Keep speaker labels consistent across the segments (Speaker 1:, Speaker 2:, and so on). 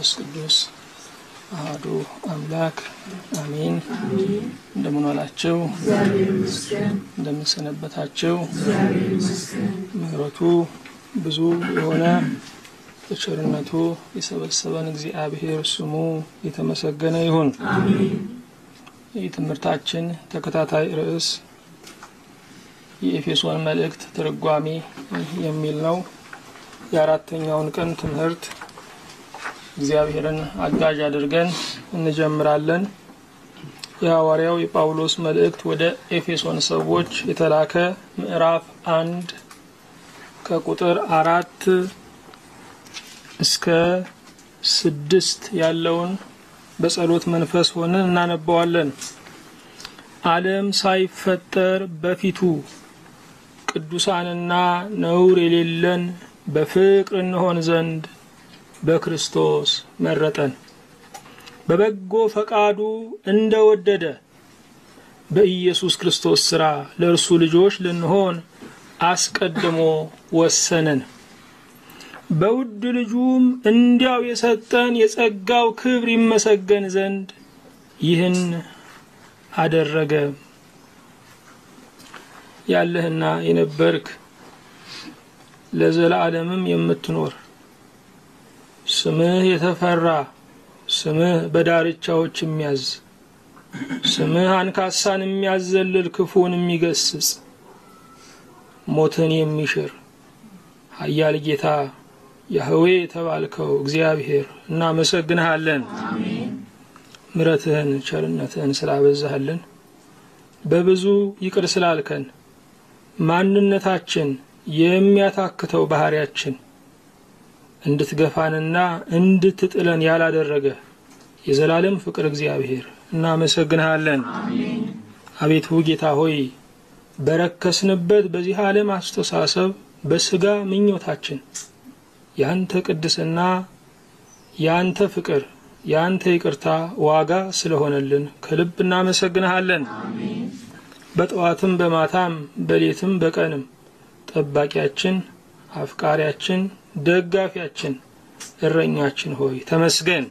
Speaker 1: ወመንፈስ ቅዱስ አሐዱ አምላክ አሜን። እንደምን ዋላችሁ? እንደምን ሰነበታችሁ? ምሕረቱ ብዙ የሆነ በቸርነቱ የሰበሰበን እግዚአብሔር ስሙ የተመሰገነ ይሁን። የትምህርታችን ተከታታይ ርዕስ የኤፌሶን መልእክት ትርጓሜ የሚል ነው። የአራተኛውን ቀን ትምህርት እግዚአብሔርን አጋዥ አድርገን እንጀምራለን። የሐዋርያው የጳውሎስ መልእክት ወደ ኤፌሶን ሰዎች የተላከ ምዕራፍ 1 ከቁጥር 4 እስከ 6 ያለውን በጸሎት መንፈስ ሆነን እናነባዋለን። ዓለም ሳይፈጠር በፊቱ ቅዱሳንና ነውር የሌለን በፍቅር እንሆን ዘንድ በክርስቶስ መረጠን። በበጎ ፈቃዱ እንደወደደ በኢየሱስ ክርስቶስ ሥራ ለእርሱ ልጆች ልንሆን አስቀድሞ ወሰነን። በውድ ልጁም እንዲያው የሰጠን የጸጋው ክብር ይመሰገን ዘንድ ይህን አደረገ። ያለህና የነበርክ ለዘላለምም የምትኖር ስምህ የተፈራ፣ ስምህ በዳርቻዎች የሚያዝ፣ ስምህ አንካሳን የሚያዘልል፣ ክፉን የሚገስጽ፣ ሞትን የሚሽር ኃያል ጌታ ያህዌ የተባልከው እግዚአብሔር እናመሰግንሃለን። ምሕረትህን ቸርነትህን ስላበዛህልን፣ በብዙ ይቅር ስላልከን፣ ማንነታችን የሚያታክተው ባህሪያችን እንድትገፋንና እንድትጥለን ያላደረገ የዘላለም ፍቅር እግዚአብሔር እናመሰግንሃለን። አቤቱ ጌታ ሆይ፣ በረከስንበት በዚህ ዓለም አስተሳሰብ በስጋ ምኞታችን ያንተ ቅድስና፣ ያንተ ፍቅር፣ ያንተ ይቅርታ ዋጋ ስለሆነልን ከልብ እናመሰግንሃለን። በጠዋትም በማታም በሌትም በቀንም ጠባቂያችን፣ አፍቃሪያችን፣ ደጋፊያችን፣ እረኛችን ሆይ ተመስገን።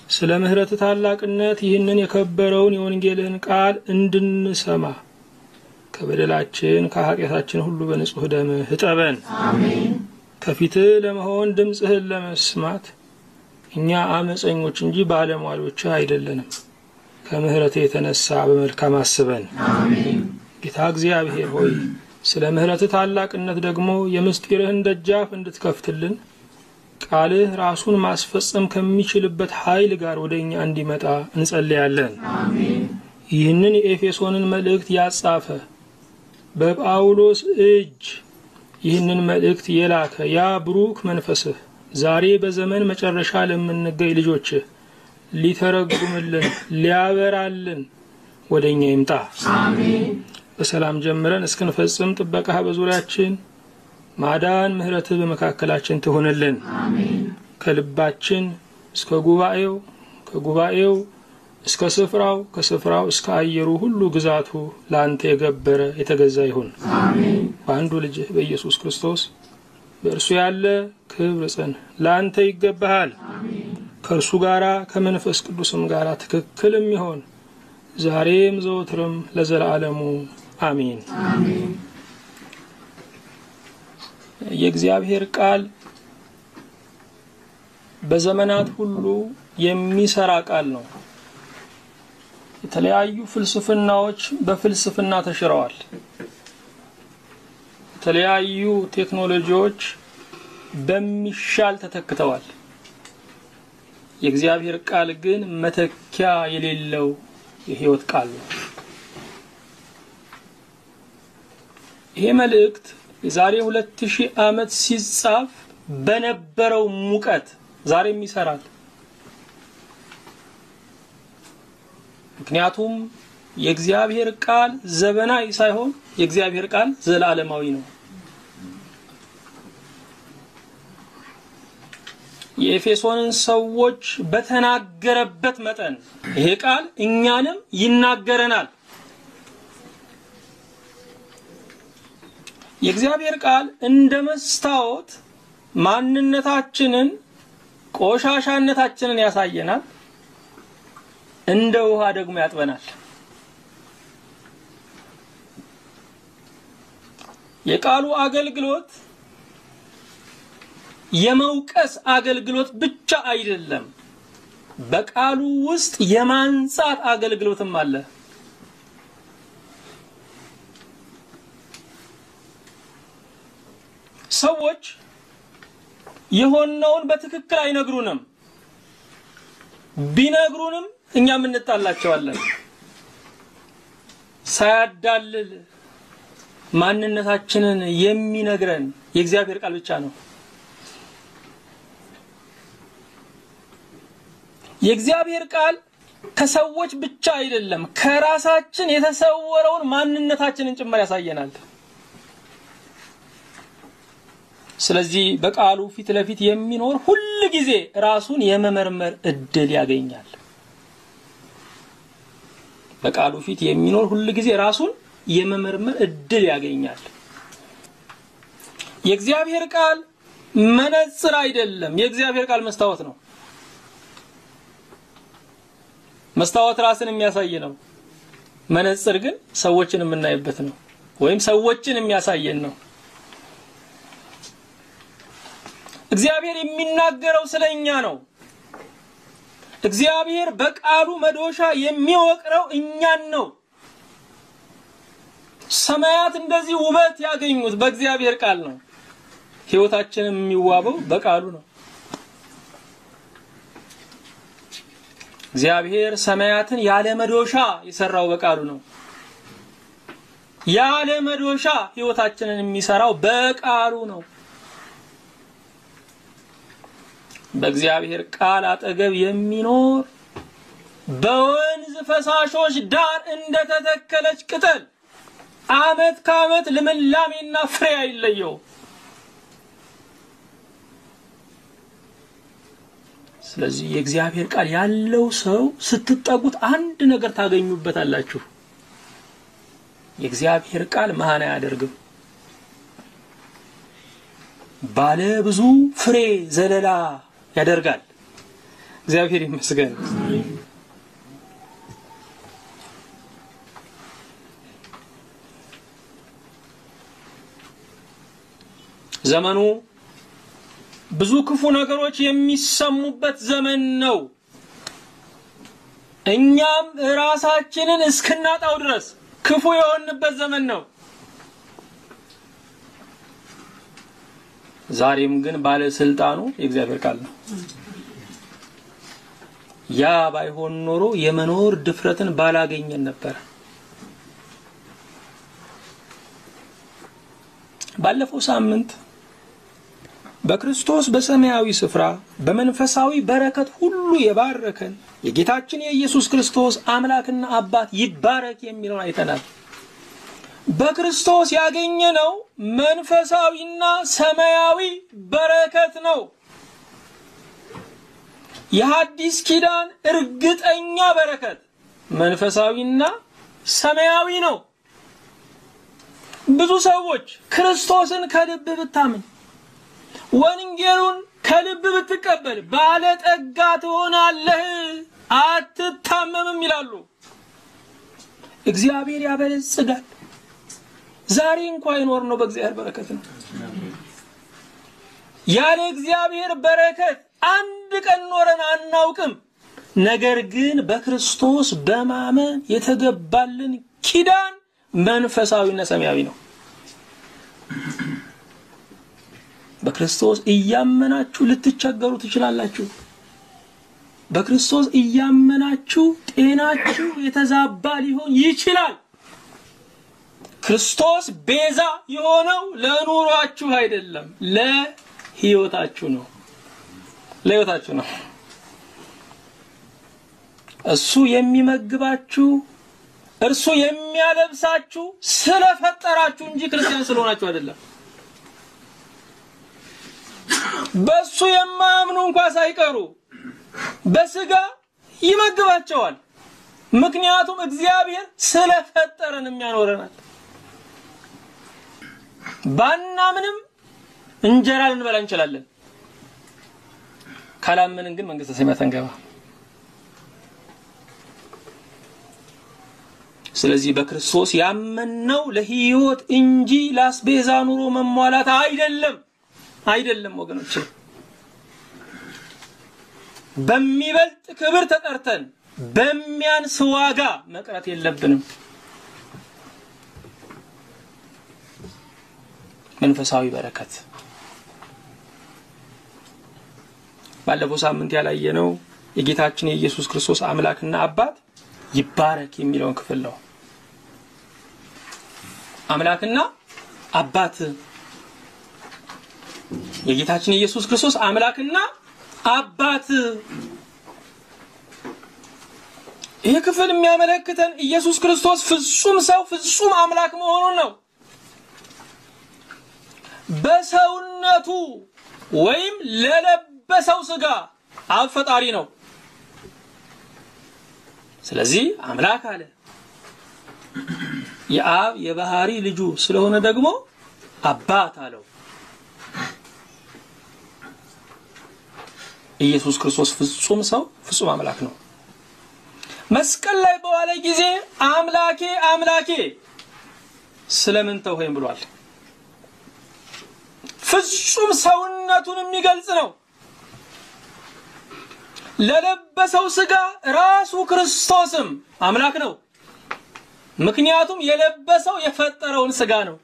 Speaker 1: ስለ ምሕረት ታላቅነት ይህንን የከበረውን የወንጌልህን ቃል እንድንሰማ ከበደላችን ከኃጢአታችን ሁሉ በንጹህ ደምህ እጠበን። ከፊትህ ለመሆን ድምፅህን ለመስማት እኛ አመፀኞች እንጂ ባለሟሎች አይደለንም። ከምሕረትህ የተነሳ በመልካም አስበን። ጌታ እግዚአብሔር ሆይ፣ ስለ ምሕረትህ ታላቅነት ደግሞ የምስጢርህን ደጃፍ እንድትከፍትልን ቃልህ ራሱን ማስፈጸም ከሚችልበት ኃይል ጋር ወደኛ እንዲመጣ እንጸልያለን። ይህንን የኤፌሶንን መልእክት ያጻፈ፣ በጳውሎስ እጅ ይህንን መልእክት የላከ ያ ብሩክ መንፈስህ ዛሬ በዘመን መጨረሻ ለምንገኝ ልጆችህ ሊተረጉምልን ሊያበራልን ወደኛ ይምጣ። በሰላም ጀምረን እስክንፈጽም ጥበቃህ በዙሪያችን፣ ማዳን ምሕረትህ በመካከላችን ትሆንልን። ከልባችን እስከ ጉባኤው፣ ከጉባኤው እስከ ስፍራው፣ ከስፍራው እስከ አየሩ ሁሉ ግዛቱ ለአንተ የገበረ የተገዛ ይሁን። በአንዱ ልጅህ በኢየሱስ ክርስቶስ በእርሱ ያለ ክብር ጽን ለአንተ ይገባሃል። ከእርሱ ጋራ ከመንፈስ ቅዱስም ጋራ ትክክልም ይሆን ዛሬም ዘወትርም ለዘላለሙ አሜን። የእግዚአብሔር ቃል በዘመናት ሁሉ የሚሰራ ቃል ነው። የተለያዩ ፍልስፍናዎች በፍልስፍና ተሽረዋል። የተለያዩ ቴክኖሎጂዎች በሚሻል ተተክተዋል። የእግዚአብሔር ቃል ግን መተኪያ የሌለው የሕይወት ቃል ነው። ይሄ መልእክት የዛሬ 2000 ዓመት ሲጻፍ በነበረው ሙቀት ዛሬም ይሰራል። ምክንያቱም የእግዚአብሔር ቃል ዘመናዊ ሳይሆን የእግዚአብሔር ቃል ዘላለማዊ ነው። የኤፌሶንን ሰዎች በተናገረበት መጠን ይሄ ቃል እኛንም ይናገረናል። የእግዚአብሔር ቃል እንደ መስታወት ማንነታችንን ቆሻሻነታችንን ያሳየናል፣ እንደ ውሃ ደግሞ ያጥበናል። የቃሉ አገልግሎት የመውቀስ አገልግሎት ብቻ አይደለም። በቃሉ ውስጥ የማንጻት አገልግሎትም አለ። ሰዎች የሆነውን በትክክል አይነግሩንም። ቢነግሩንም እኛም እንጣላቸዋለን። ሳያዳልል ማንነታችንን የሚነግረን የእግዚአብሔር ቃል ብቻ ነው። የእግዚአብሔር ቃል ከሰዎች ብቻ አይደለም፣ ከራሳችን የተሰወረውን ማንነታችንን ጭምር ያሳየናል። ስለዚህ በቃሉ ፊት ለፊት የሚኖር ሁል ጊዜ ራሱን የመመርመር እድል ያገኛል። በቃሉ ፊት የሚኖር ሁል ጊዜ ራሱን የመመርመር እድል ያገኛል። የእግዚአብሔር ቃል መነጽር አይደለም። የእግዚአብሔር ቃል መስታወት ነው። መስታወት ራስን የሚያሳይ ነው። መነጽር ግን ሰዎችን የምናይበት ነው፣ ወይም ሰዎችን የሚያሳየን ነው። እግዚአብሔር የሚናገረው ስለኛ ነው። እግዚአብሔር በቃሉ መዶሻ የሚወቅረው እኛን ነው። ሰማያት እንደዚህ ውበት ያገኙት በእግዚአብሔር ቃል ነው። ሕይወታችንም የሚዋበው በቃሉ ነው። እግዚአብሔር ሰማያትን ያለ መዶሻ የሰራው በቃሉ ነው። ያለ መዶሻ ሕይወታችንን የሚሰራው በቃሉ ነው። በእግዚአብሔር ቃል አጠገብ የሚኖር በወንዝ ፈሳሾች ዳር እንደተተከለች ቅጠል ዓመት ከዓመት ልምላሜና ፍሬ አይለየው። ስለዚህ የእግዚአብሔር ቃል ያለው ሰው ስትጠጉት አንድ ነገር ታገኙበታላችሁ። የእግዚአብሔር ቃል መሃን አያደርግም። ባለ ብዙ ፍሬ ዘለላ ያደርጋል። እግዚአብሔር ይመስገን። ዘመኑ ብዙ ክፉ ነገሮች የሚሰሙበት ዘመን ነው። እኛም ራሳችንን እስክናጣው ድረስ ክፉ የሆንበት ዘመን ነው። ዛሬም ግን ባለስልጣኑ የእግዚአብሔር ቃል ነው። ያ ባይሆን ኖሮ የመኖር ድፍረትን ባላገኘን ነበር። ባለፈው ሳምንት በክርስቶስ በሰማያዊ ስፍራ በመንፈሳዊ በረከት ሁሉ የባረከን የጌታችን የኢየሱስ ክርስቶስ አምላክና አባት ይባረክ የሚለውን አይተናል። በክርስቶስ ያገኘነው መንፈሳዊና ሰማያዊ በረከት ነው። የሐዲስ ኪዳን እርግጠኛ በረከት መንፈሳዊና ሰማያዊ ነው። ብዙ ሰዎች ክርስቶስን ከልብ ብታምን፣ ወንጌሉን ከልብ ብትቀበል ባለጠጋ ትሆናለህ፣ አትታመምም ይላሉ። እግዚአብሔር ያበለጽጋል። ዛሬ እንኳን ይኖር ነው በእግዚአብሔር በረከት ነው። ያለ እግዚአብሔር በረከት አንድ ቀን ኖረን አናውቅም። ነገር ግን በክርስቶስ በማመን የተገባልን ኪዳን መንፈሳዊና ሰማያዊ ነው። በክርስቶስ እያመናችሁ ልትቸገሩ ትችላላችሁ። በክርስቶስ እያመናችሁ ጤናችሁ የተዛባ ሊሆን ይችላል። ክርስቶስ ቤዛ የሆነው ለኑሯችሁ አይደለም፣ ለሕይወታችሁ ነው። ለሕይወታችሁ ነው። እሱ የሚመግባችሁ፣ እርሱ የሚያለብሳችሁ ስለፈጠራችሁ እንጂ ክርስቲያን ስለሆናችሁ አይደለም። በሱ የማያምኑ እንኳን ሳይቀሩ በስጋ ይመግባቸዋል። ምክንያቱም እግዚአብሔር ስለፈጠረን የሚያኖረናል። ባናምንም እንጀራ ልንበላ እንችላለን። ካላመንን ግን መንግስተ ሰማያት አንገባ። ስለዚህ በክርስቶስ ያመንነው ለህይወት እንጂ ላስቤዛ ኑሮ መሟላት አይደለም። አይደለም ወገኖቼ። በሚበልጥ ክብር ተጠርተን በሚያንስ ዋጋ መቅረት የለብንም። መንፈሳዊ በረከት ባለፈው ሳምንት ያላየነው የጌታችን የኢየሱስ ክርስቶስ አምላክና አባት ይባረክ የሚለውን ክፍል ነው። አምላክና አባት፣ የጌታችን የኢየሱስ ክርስቶስ አምላክና አባት። ይህ ክፍል የሚያመለክተን ኢየሱስ ክርስቶስ ፍጹም ሰው ፍጹም አምላክ መሆኑን ነው። በሰውነቱ ወይም ለለበሰው ስጋ አብ ፈጣሪ ነው። ስለዚህ አምላክ አለ። የአብ የባህሪ ልጁ ስለሆነ ደግሞ አባት አለው። ኢየሱስ ክርስቶስ ፍጹም ሰው ፍጹም አምላክ ነው። መስቀል ላይ በዋለ ጊዜ አምላኬ አምላኬ ስለምን ተውኸኝ ብሏል። ፍጹም ሰውነቱን የሚገልጽ ነው። ለለበሰው ስጋ ራሱ ክርስቶስም አምላክ ነው። ምክንያቱም የለበሰው የፈጠረውን ስጋ ነው።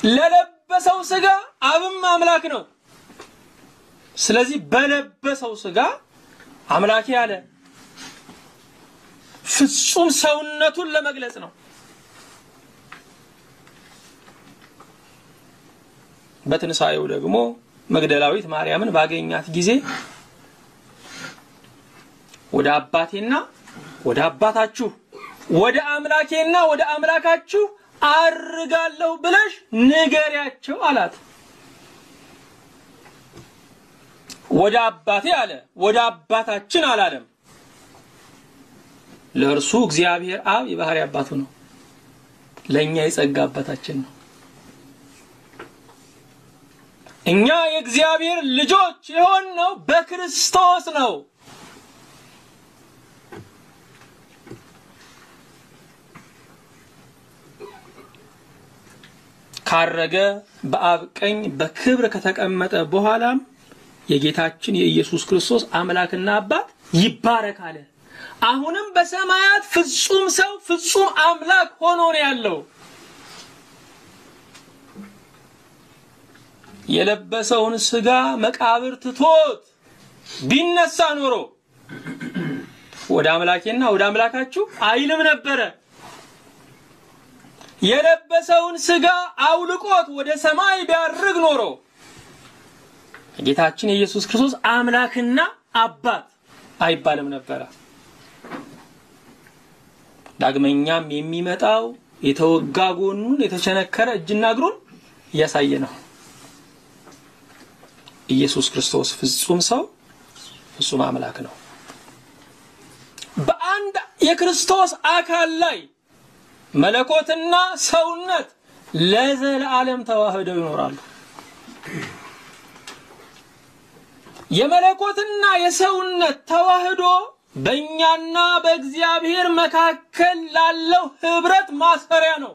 Speaker 1: ለለበሰው ስጋ አብም አምላክ ነው። ስለዚህ በለበሰው ስጋ አምላኬ አለ። ፍጹም ሰውነቱን ለመግለጽ ነው። በትንሳኤው ደግሞ መግደላዊት ማርያምን ባገኛት ጊዜ ወደ አባቴና ወደ አባታችሁ ወደ አምላኬና ወደ አምላካችሁ አርጋለሁ ብለሽ ንገሪያቸው አላት። ወደ አባቴ አለ፣ ወደ አባታችን አላለም። ለእርሱ እግዚአብሔር አብ የባህሪ አባቱ ነው፣ ለኛ የጸጋ አባታችን ነው። እኛ የእግዚአብሔር ልጆች የሆንነው በክርስቶስ ነው። ካረገ በአብ ቀኝ በክብር ከተቀመጠ በኋላም የጌታችን የኢየሱስ ክርስቶስ አምላክና አባት ይባረክ አለ። አሁንም በሰማያት ፍጹም ሰው ፍጹም አምላክ ሆኖ ነው ያለው። የለበሰውን ስጋ መቃብር ትቶት ቢነሳ ኖሮ ወደ አምላኬና ወደ አምላካችሁ አይልም ነበረ። የለበሰውን ስጋ አውልቆት ወደ ሰማይ ቢያርግ ኖሮ ጌታችን የኢየሱስ ክርስቶስ አምላክና አባት አይባልም ነበረ። ዳግመኛም የሚመጣው የተወጋ ጎኑን የተቸነከረ እጅና እግሩን እያሳየ ነው። ኢየሱስ ክርስቶስ ፍጹም ሰው ፍጹም አምላክ ነው። በአንድ የክርስቶስ አካል ላይ መለኮትና ሰውነት ለዘላለም ተዋህደው ይኖራሉ። የመለኮትና የሰውነት ተዋህዶ በእኛና በእግዚአብሔር መካከል ላለው ህብረት ማሰሪያ ነው።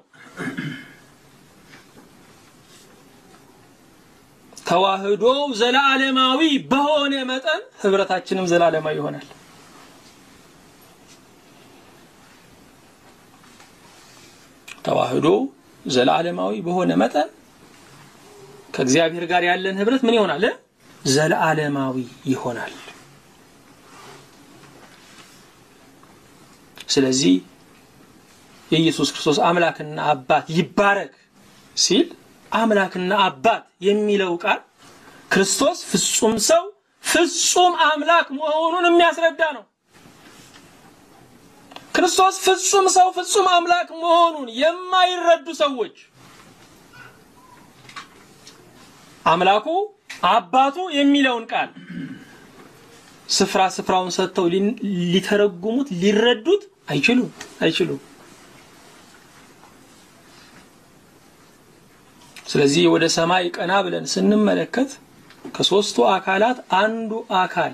Speaker 1: ተዋህዶው ዘላለማዊ በሆነ መጠን ህብረታችንም ዘላለማዊ ይሆናል። ተዋህዶ ዘላለማዊ በሆነ መጠን ከእግዚአብሔር ጋር ያለን ህብረት ምን ይሆናል? ዘላለማዊ ይሆናል። ስለዚህ የኢየሱስ ክርስቶስ አምላክና አባት ይባረክ ሲል አምላክና አባት የሚለው ቃል ክርስቶስ ፍጹም ሰው ፍጹም አምላክ መሆኑን የሚያስረዳ ነው። ክርስቶስ ፍጹም ሰው ፍጹም አምላክ መሆኑን የማይረዱ ሰዎች አምላኩ አባቱ የሚለውን ቃል ስፍራ ስፍራውን ሰጥተው ሊተረጉሙት ሊረዱት አይችሉም። ስለዚህ ወደ ሰማይ ቀና ብለን ስንመለከት ከሶስቱ አካላት አንዱ አካል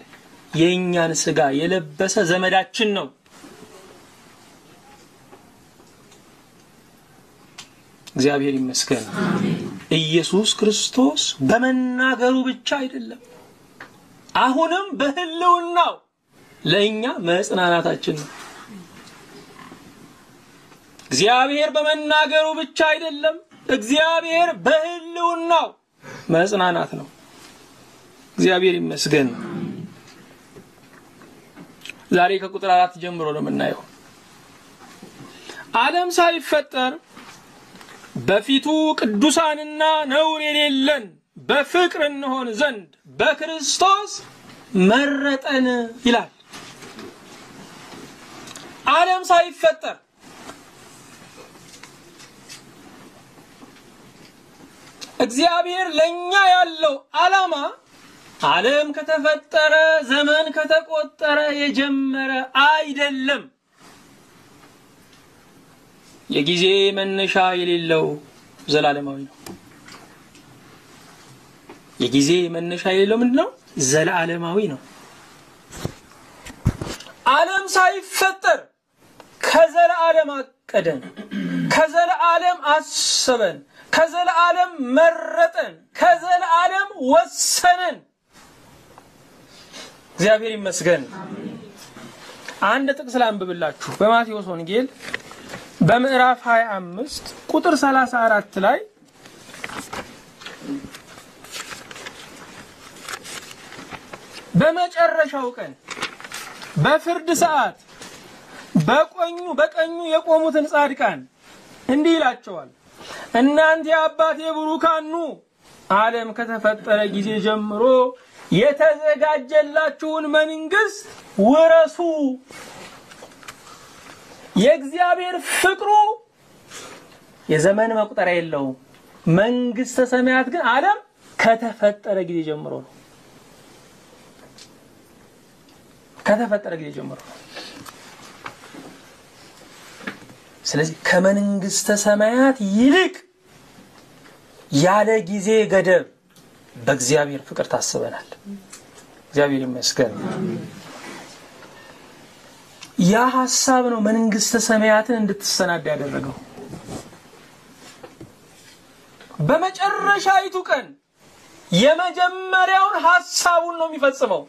Speaker 1: የእኛን ስጋ የለበሰ ዘመዳችን ነው። እግዚአብሔር ይመስገን። ኢየሱስ ክርስቶስ በመናገሩ ብቻ አይደለም፣ አሁንም በህልውናው ለእኛ መጽናናታችን ነው። እግዚአብሔር በመናገሩ ብቻ አይደለም፣ እግዚአብሔር በህልውናው መጽናናት ነው። እግዚአብሔር ይመስገን። ዛሬ ከቁጥር 4 ጀምሮ ነው የምናየው። ዓለም ሳይፈጠር በፊቱ ቅዱሳንና ነውር የሌለን በፍቅር እንሆን ዘንድ በክርስቶስ መረጠን ይላል። ዓለም ሳይፈጠር እግዚአብሔር ለኛ ያለው ዓላማ ዓለም ከተፈጠረ ዘመን ከተቆጠረ የጀመረ አይደለም። የጊዜ መነሻ የሌለው ዘላለማዊ ነው። የጊዜ መነሻ የሌለው ምንድነው? ዘላለማዊ ነው። ዓለም ሳይፈጠር ከዘላለም አቀደን፣ ከዘላለም አሰበን፣ ከዘላለም መረጠን፣ ከዘላለም ወሰነን። እግዚአብሔር ይመስገን። አንድ ጥቅስ ላንብብላችሁ። በማቴዎስ ወንጌል በምዕራፍ 25 ቁጥር 34 ላይ በመጨረሻው ቀን በፍርድ ሰዓት በቀኙ የቆሙትን ጻድቃን እንዲህ ይላቸዋል፣ እናንተ የአባቴ ቡሩካን ኑ፣ ዓለም ከተፈጠረ ጊዜ ጀምሮ የተዘጋጀላችሁን መንግስት ውረሱ። የእግዚአብሔር ፍቅሩ የዘመን መቁጠሪያ የለውም። መንግስተ ሰማያት ግን ዓለም ከተፈጠረ ጊዜ ጀምሮ ነው። ከተፈጠረ ጊዜ ጀምሮ ነው። ስለዚህ ከመንግስተ ሰማያት ይልቅ ያለ ጊዜ ገደብ በእግዚአብሔር ፍቅር ታስበናል። እግዚአብሔር ይመስገን። ያ ሐሳብ ነው መንግስተ ሰማያትን እንድትሰናዳ ያደረገው። በመጨረሻይቱ ቀን የመጀመሪያውን ሐሳቡን ነው የሚፈጽመው።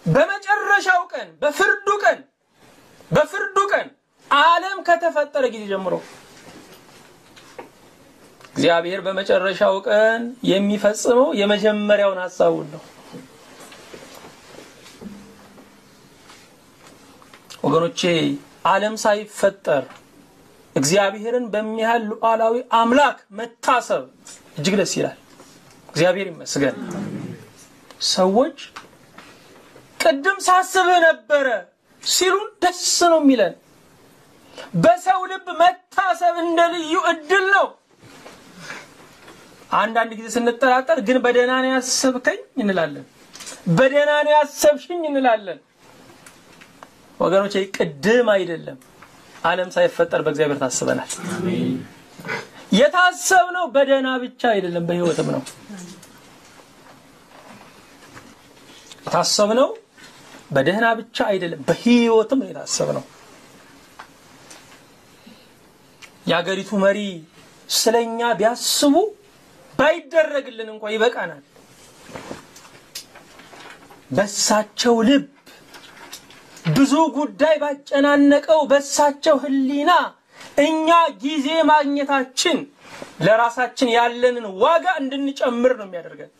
Speaker 1: በመጨረሻው ቀን በፍርዱ ቀን ዓለም ከተፈጠረ ጊዜ ጀምሮ እግዚአብሔር በመጨረሻው ቀን የሚፈጽመው የመጀመሪያውን ሐሳቡን ነው። ወገኖቼ ዓለም ሳይፈጠር እግዚአብሔርን በሚያህል ሉዓላዊ አምላክ መታሰብ እጅግ ደስ ይላል። እግዚአብሔር ይመስገን። ሰዎች ቅድም ሳስብህ ነበረ ሲሉን ደስ ነው የሚለን። በሰው ልብ መታሰብ እንደ ልዩ እድል ነው። አንዳንድ ጊዜ ስንጠራጠር ግን በደህና ነው ያሰብከኝ እንላለን፣ በደህና ነው ያሰብሽኝ እንላለን። ወገኖቼ ቅድም አይደለም፣ ዓለም ሳይፈጠር በእግዚአብሔር ታስበናል። የታሰብነው በደህና ብቻ አይደለም፣ በህይወትም ነው የታሰብነው። በደህና ብቻ አይደለም፣ በህይወትም ነው የታሰብነው። የአገሪቱ መሪ ስለኛ ቢያስቡ ባይደረግልን እንኳን ይበቃናል። በሳቸው ልብ ብዙ ጉዳይ ባጨናነቀው በሳቸው ህሊና እኛ ጊዜ ማግኘታችን ለራሳችን ያለንን ዋጋ እንድንጨምር ነው የሚያደርገን።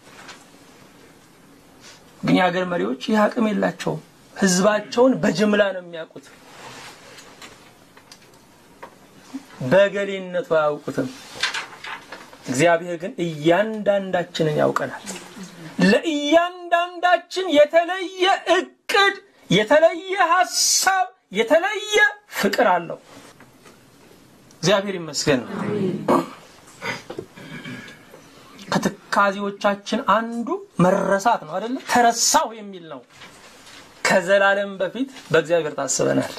Speaker 1: ግን የሀገር መሪዎች ይህ አቅም የላቸውም። ህዝባቸውን በጅምላ ነው የሚያውቁት፣ በገሌነቱ አያውቁትም። እግዚአብሔር ግን እያንዳንዳችንን ያውቀናል። ለእያንዳንዳችን የተለየ እቅድ፣ የተለየ ሐሳብ፣ የተለየ ፍቅር አለው። እግዚአብሔር ይመስገን። ከትካዜዎቻችን አንዱ መረሳት ነው አይደለ? ተረሳሁ የሚል ነው። ከዘላለም በፊት በእግዚአብሔር ታስበናል።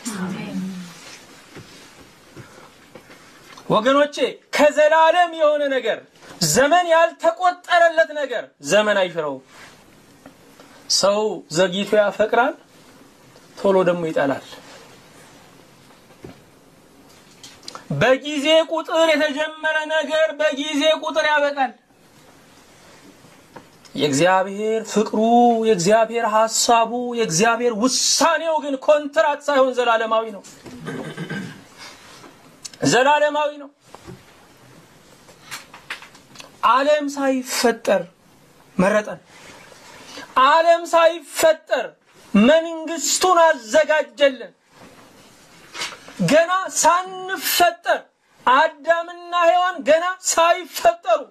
Speaker 1: ወገኖቼ ከዘላለም የሆነ ነገር ዘመን ያልተቆጠረለት ነገር ዘመን አይሽረውም። ሰው ዘግይቶ ያፈቅራል፣ ቶሎ ደግሞ ይጠላል። በጊዜ ቁጥር የተጀመረ ነገር በጊዜ ቁጥር ያበቃል። የእግዚአብሔር ፍቅሩ፣ የእግዚአብሔር ሐሳቡ፣ የእግዚአብሔር ውሳኔው ግን ኮንትራት ሳይሆን ዘላለማዊ ነው። ዘላለማዊ ነው። ዓለም ሳይፈጠር መረጠን። ዓለም ሳይፈጠር መንግስቱን አዘጋጀልን። ገና ሳንፈጠር አዳምና ሔዋን ገና ሳይፈጠሩ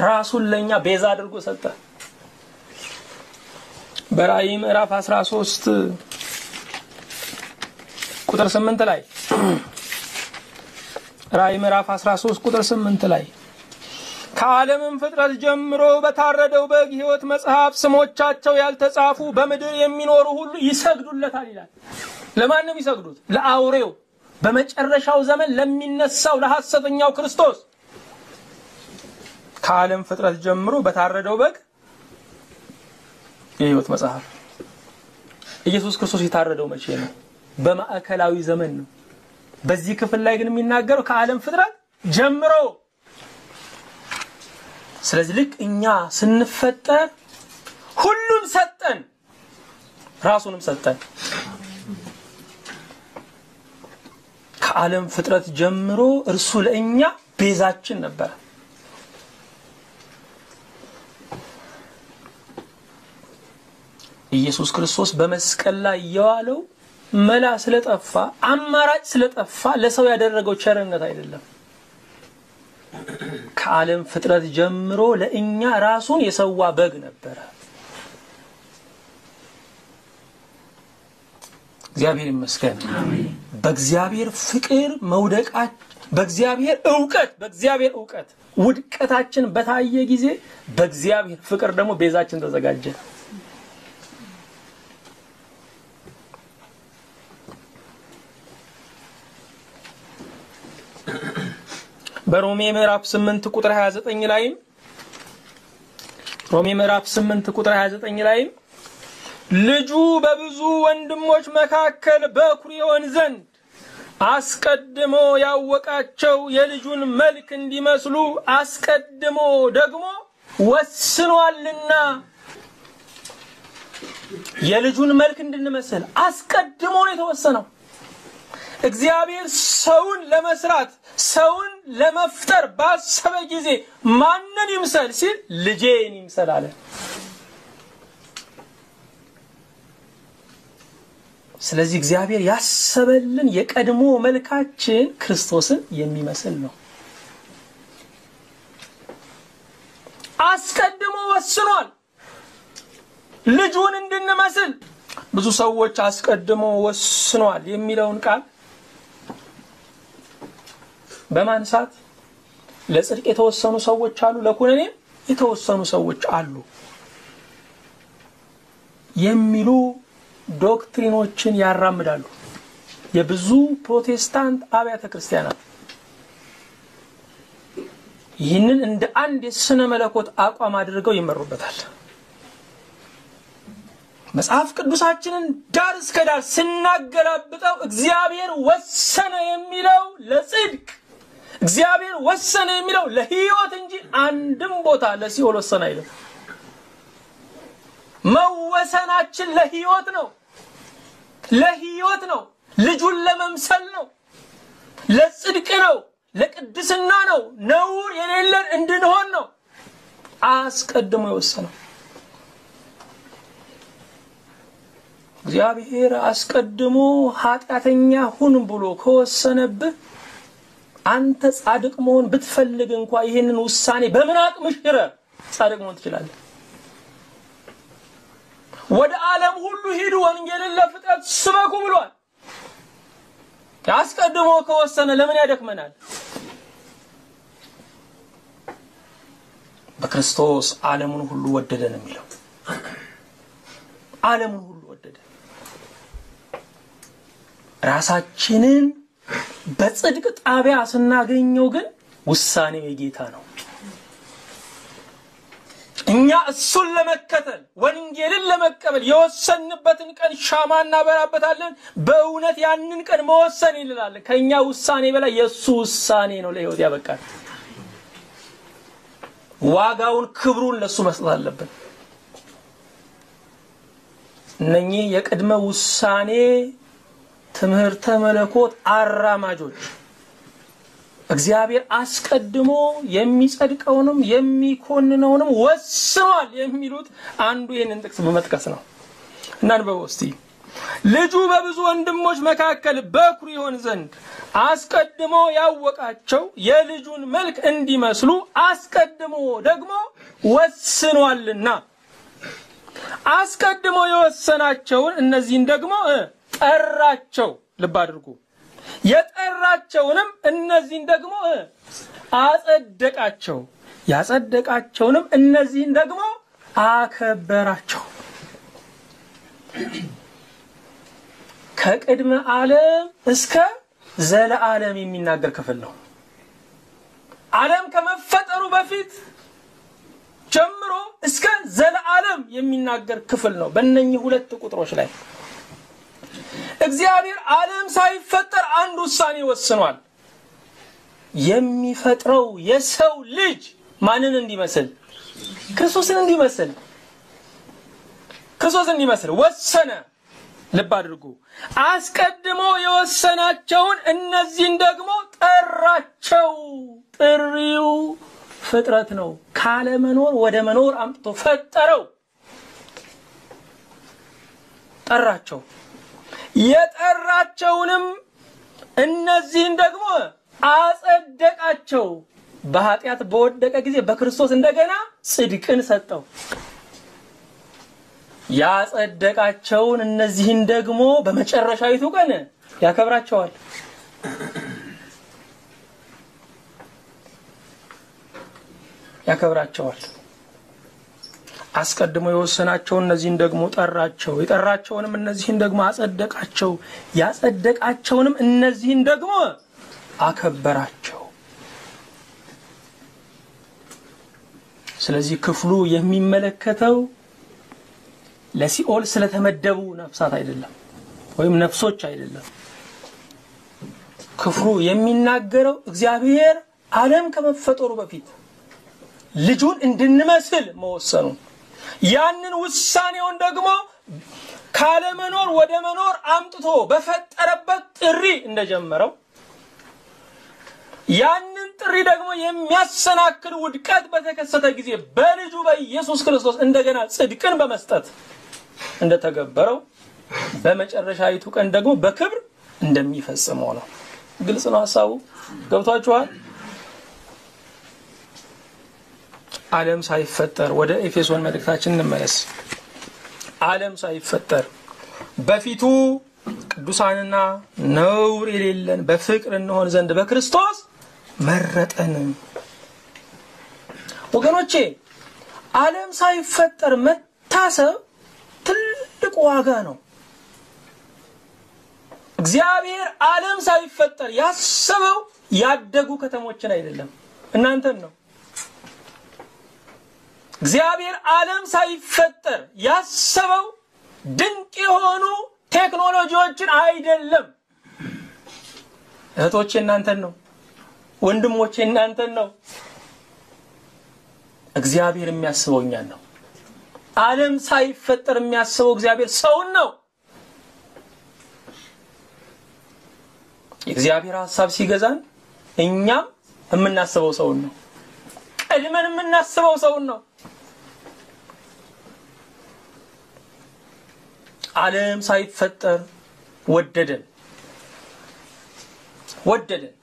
Speaker 1: ራሱን ለኛ ቤዛ አድርጎ ሰጠ። በራእይ ምዕራፍ 13 ቁጥር 8 ላይ፣ ራእይ ምዕራፍ 13 ቁጥር 8 ላይ፣ ከዓለምም ፍጥረት ጀምሮ በታረደው በግ ሕይወት መጽሐፍ ስሞቻቸው ያልተጻፉ በምድር የሚኖሩ ሁሉ ይሰግዱለታል ይላል። ለማን ነው የሚሰግዱት? ለአውሬው፣ በመጨረሻው ዘመን ለሚነሳው ለሐሰተኛው ክርስቶስ። ከዓለም ፍጥረት ጀምሮ በታረደው በግ የሕይወት መጽሐፍ። ኢየሱስ ክርስቶስ የታረደው መቼ ነው? በማዕከላዊ ዘመን ነው። በዚህ ክፍል ላይ ግን የሚናገረው ከዓለም ፍጥረት ጀምሮ። ስለዚህ ልክ እኛ ስንፈጠር ሁሉን ሰጠን፣ ራሱንም ሰጠን። ከዓለም ፍጥረት ጀምሮ እርሱ ለእኛ ቤዛችን ነበረ። ኢየሱስ ክርስቶስ በመስቀል ላይ የዋለው መላ ስለጠፋ፣ አማራጭ ስለጠፋ ለሰው ያደረገው ቸርነት አይደለም። ከዓለም ፍጥረት ጀምሮ ለእኛ ራሱን የሰዋ በግ ነበረ። እግዚአብሔር ይመስገን። በእግዚአብሔር ፍቅር መውደቃችን፣ በእግዚአብሔር እውቀት ውድቀታችን በታየ ጊዜ በእግዚአብሔር ፍቅር ደግሞ ቤዛችን ተዘጋጀ። በሮሜ ምዕራፍ 8 ቁጥር 29 ላይም፣ ሮሜ ምዕራፍ 8 ቁጥር 29 ላይም፣ ልጁ በብዙ ወንድሞች መካከል በኩር ይሆን ዘንድ አስቀድሞ ያወቃቸው የልጁን መልክ እንዲመስሉ አስቀድሞ ደግሞ ወስኗልና። የልጁን መልክ እንድንመስል አስቀድሞ ነው የተወሰነው። እግዚአብሔር ሰውን ለመስራት፣ ሰውን ለመፍጠር ባሰበ ጊዜ ማንን ይምሰል ሲል ልጄን ይምሰል አለ። ስለዚህ እግዚአብሔር ያሰበልን የቀድሞ መልካችን ክርስቶስን የሚመስል ነው። አስቀድሞ ወስኗል ልጁን እንድንመስል። ብዙ ሰዎች አስቀድሞ ወስኗል የሚለውን ቃል በማንሳት ለጽድቅ የተወሰኑ ሰዎች አሉ፣ ለኩነኔም የተወሰኑ ሰዎች አሉ የሚሉ doctrine ኦችን ያራምዳሉ። የብዙ ፕሮቴስታንት አብያተ ክርስቲያናት ይህንን እንደ አንድ የስነ መለኮት አቋም አድርገው ይመሩበታል። መጽሐፍ ቅዱሳችንን ዳር እስከ ዳር ስናገላብጠው እግዚአብሔር ወሰነ የሚለው ለጽድቅ፣ እግዚአብሔር ወሰነ የሚለው ለሕይወት እንጂ አንድም ቦታ ለሲኦል ወሰነ አይልም። መወሰናችን ለሕይወት ነው። ለሕይወት ነው። ልጁን ለመምሰል ነው። ለጽድቅ ነው። ለቅድስና ነው። ነውር የሌለን እንድንሆን ነው አስቀድሞ የወሰነው። እግዚአብሔር አስቀድሞ ኃጢአተኛ ሁን ብሎ ከወሰነብህ አንተ ጻድቅ መሆን ብትፈልግ እንኳ ይህንን ውሳኔ በምን አቅም ሽረህ ጻድቅ መሆን ትችላለህ? ወደ ዓለም ሁሉ ሂዱ፣ ወንጌልን ለፍጥረት ስበኩ ብሏል። አስቀድሞ ከወሰነ ለምን ያደክመናል? በክርስቶስ ዓለሙን ሁሉ ወደደ ነው የሚለው። ዓለሙን ሁሉ ወደደ። ራሳችንን በጽድቅ ጣቢያ ስናገኘው ግን ውሳኔው የጌታ ነው። እኛ እሱን ለመከተል ወንጌልን ለመቀበል የወሰንበትን ቀን ሻማ እናበራበታለን። በእውነት ያንን ቀን መወሰን ይላል። ከኛ ውሳኔ በላይ የሱ ውሳኔ ነው ለህይወት ያበቃል። ዋጋውን ክብሩን ለሱ መስጠት አለብን። እነኚህ የቅድመ ውሳኔ ትምህርተ መለኮት አራማጆች እግዚአብሔር አስቀድሞ የሚጸድቀውንም የሚኮንነውንም ወስኗል የሚሉት አንዱ ይህንን ጥቅስ በመጥቀስ ነው። እናንበበው እስቲ። ልጁ በብዙ ወንድሞች መካከል በኩር ይሆን ዘንድ አስቀድሞ ያወቃቸው የልጁን መልክ እንዲመስሉ አስቀድሞ ደግሞ ወስኗልና፣ አስቀድሞ የወሰናቸውን እነዚህን ደግሞ ጠራቸው። ልብ አድርጉ። የጠራቸውንም እነዚህን ደግሞ አጸደቃቸው፣ ያጸደቃቸውንም እነዚህን ደግሞ አከበራቸው። ከቅድመ ዓለም እስከ ዘለዓለም የሚናገር ክፍል ነው። ዓለም ከመፈጠሩ በፊት ጀምሮ እስከ ዘለዓለም የሚናገር ክፍል ነው። በእነኚህ ሁለት ቁጥሮች ላይ እግዚአብሔር ዓለም ሳይፈጠር አንድ ውሳኔ ወስኗል። የሚፈጥረው የሰው ልጅ ማንን እንዲመስል? ክርስቶስን እንዲመስል። ክርስቶስን እንዲመስል ወሰነ። ልብ አድርጉ። አስቀድሞ የወሰናቸውን እነዚህን ደግሞ ጠራቸው። ጥሪው ፍጥረት ነው። ካለመኖር ወደ መኖር አምጥቶ ፈጠረው፣ ጠራቸው። የጠራቸውንም እነዚህን ደግሞ አጸደቃቸው። በኃጢአት በወደቀ ጊዜ በክርስቶስ እንደገና ጽድቅን ሰጠው። ያጸደቃቸውን እነዚህን ደግሞ በመጨረሻዊቱ ቀን ያከብራቸዋል። ያከብራቸዋል። አስቀድሞ የወሰናቸውን እነዚህን ደግሞ ጠራቸው። የጠራቸውንም እነዚህን ደግሞ አጸደቃቸው። ያጸደቃቸውንም እነዚህን ደግሞ አከበራቸው። ስለዚህ ክፍሉ የሚመለከተው ለሲኦል ስለተመደቡ ነፍሳት አይደለም፣ ወይም ነፍሶች አይደለም። ክፍሉ የሚናገረው እግዚአብሔር ዓለም ከመፈጠሩ በፊት ልጁን እንድንመስል መወሰኑ፣ ያንን ውሳኔውን ደግሞ ካለመኖር ወደ መኖር አምጥቶ በፈጠረበት ጥሪ እንደጀመረው፣ ያንን ጥሪ ደግሞ የሚያሰናክል ውድቀት በተከሰተ ጊዜ በልጁ በኢየሱስ ክርስቶስ እንደገና ጽድቅን በመስጠት እንደተገበረው፣ በመጨረሻይቱ ቀን ደግሞ በክብር እንደሚፈጽመው ነው። ግልጽ ነው ሐሳቡ? ገብቷችኋል? ዓለም ሳይፈጠር፣ ወደ ኤፌሶን መልእክታችን እንመለስ። ዓለም ሳይፈጠር በፊቱ ቅዱሳንና ነውር የሌለን በፍቅር እንሆን ዘንድ በክርስቶስ መረጠን። ወገኖቼ፣ ዓለም ሳይፈጠር መታሰብ ትልቅ ዋጋ ነው። እግዚአብሔር ዓለም ሳይፈጠር ያሰበው ያደጉ ከተሞችን አይደለም፣ እናንተን ነው። እግዚአብሔር ዓለም ሳይፈጠር ያሰበው ድንቅ የሆኑ ቴክኖሎጂዎችን አይደለም። እህቶቼ እናንተን ነው። ወንድሞቼ እናንተን ነው። እግዚአብሔር የሚያስበው እኛን ነው። ዓለም ሳይፈጠር የሚያስበው እግዚአብሔር ሰውን ነው። የእግዚአብሔር ሐሳብ ሲገዛን እኛም የምናስበው ሰውን ነው። ቀድመን የምናስበው ሰውን ነው። ዓለም ሳይፈጠር ወደደን ወደደን።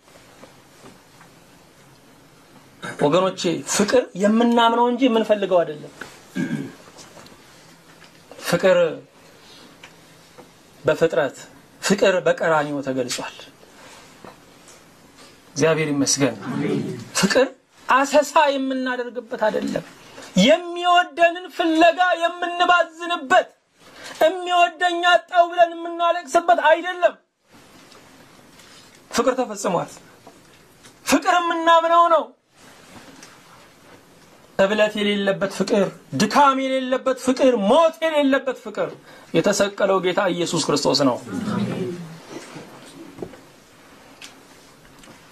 Speaker 1: ወገኖቼ፣ ፍቅር የምናምነው እንጂ የምንፈልገው አይደለም። ፍቅር በፍጥረት፣ ፍቅር በቀራንዮ ተገልጿል። እግዚአብሔር ይመስገን። ፍቅር አሰሳ የምናደርግበት አይደለም። የሚወደንን ፍለጋ የምንባዝንበት፣ የሚወደኝ አጣው ብለን የምናለቅስበት አይደለም። ፍቅር ተፈጽሟል። ፍቅር የምናምነው ነው። እብለት የሌለበት ፍቅር፣ ድካም የሌለበት ፍቅር፣ ሞት የሌለበት ፍቅር የተሰቀለው ጌታ ኢየሱስ ክርስቶስ ነው።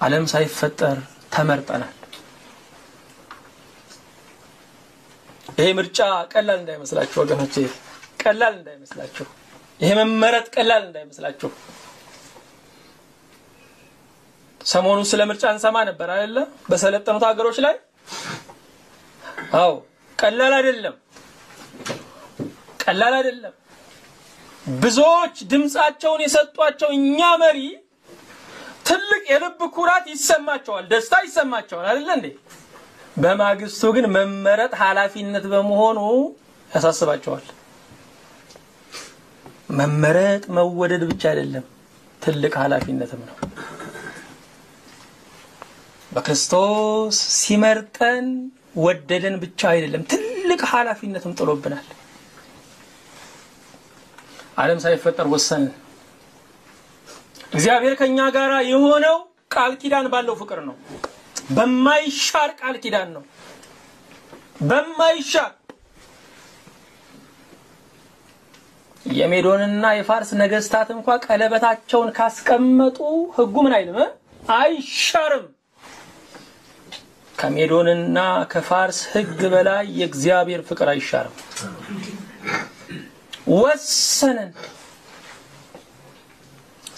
Speaker 1: ዓለም ሳይፈጠር ተመርጠናል። ይሄ ምርጫ ቀላል እንዳይመስላችሁ ወገኖቼ፣ ቀላል እንዳይመስላችሁ። ይሄ መመረጥ ቀላል እንዳይመስላችሁ። ሰሞኑን ስለ ምርጫ እንሰማ ነበር አይደለ? በሰለጠኑት ሀገሮች ላይ። አዎ ቀላል አይደለም፣ ቀላል አይደለም። ብዙዎች ድምጻቸውን የሰጧቸው እኛ መሪ ትልቅ የልብ ኩራት ይሰማቸዋል፣ ደስታ ይሰማቸዋል አይደለ እንዴ? በማግስቱ ግን መመረጥ ኃላፊነት በመሆኑ ያሳስባቸዋል። መመረጥ መወደድ ብቻ አይደለም፣ ትልቅ ኃላፊነትም ነው። በክርስቶስ ሲመርጠን ወደደን ብቻ አይደለም፣ ትልቅ ኃላፊነትም ጥሎብናል። ዓለም ሳይፈጠር ወሰንን። እግዚአብሔር ከኛ ጋር የሆነው ቃል ኪዳን ባለው ፍቅር ነው። በማይሻር ቃል ኪዳን ነው። በማይሻር የሜዶንና የፋርስ ነገስታት እንኳ ቀለበታቸውን ካስቀመጡ ሕጉ ምን አይልም? አይሻርም። ከሜዶንና ከፋርስ ሕግ በላይ የእግዚአብሔር ፍቅር አይሻርም። ወሰንን።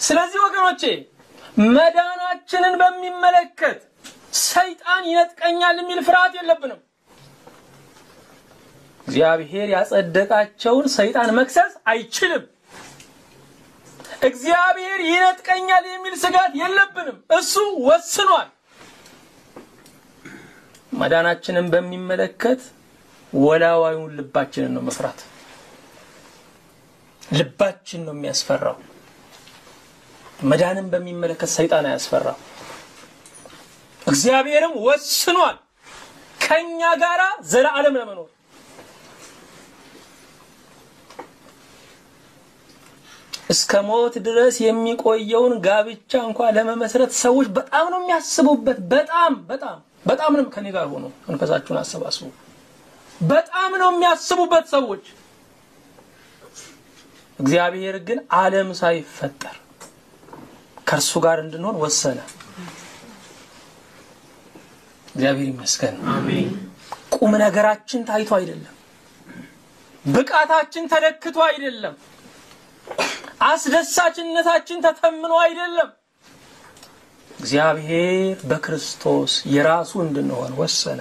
Speaker 1: ስለዚህ ወገኖቼ መዳናችንን በሚመለከት ሰይጣን ይነጥቀኛል የሚል ፍርሃት የለብንም። እግዚአብሔር ያጸደቃቸውን ሰይጣን መክሰስ አይችልም። እግዚአብሔር ይነጥቀኛል የሚል ስጋት የለብንም። እሱ ወስኗል። መዳናችንን በሚመለከት ወላዋዩን ልባችንን ነው መፍራት። ልባችን ነው የሚያስፈራው። መዳንን በሚመለከት ሰይጣን አያስፈራው። እግዚአብሔርም ወስኗል ከኛ ጋራ ዘላለም ለመኖር። እስከ ሞት ድረስ የሚቆየውን ጋብቻ እንኳን ለመመስረት ሰዎች በጣም ነው የሚያስቡበት። በጣም በጣም በጣም ነው። ከኔ ጋር ሆኖ መንፈሳችሁን አሰባስቡ። በጣም ነው የሚያስቡበት ሰዎች። እግዚአብሔር ግን ዓለም ሳይፈጠር ከእርሱ ጋር እንድንሆን ወሰነ። እግዚአብሔር ይመስገን። አሜን። ቁም ነገራችን ታይቶ አይደለም፣ ብቃታችን ተለክቶ አይደለም፣ አስደሳችነታችን ተተምኖ አይደለም። እግዚአብሔር በክርስቶስ የራሱ እንድንሆን ወሰነ።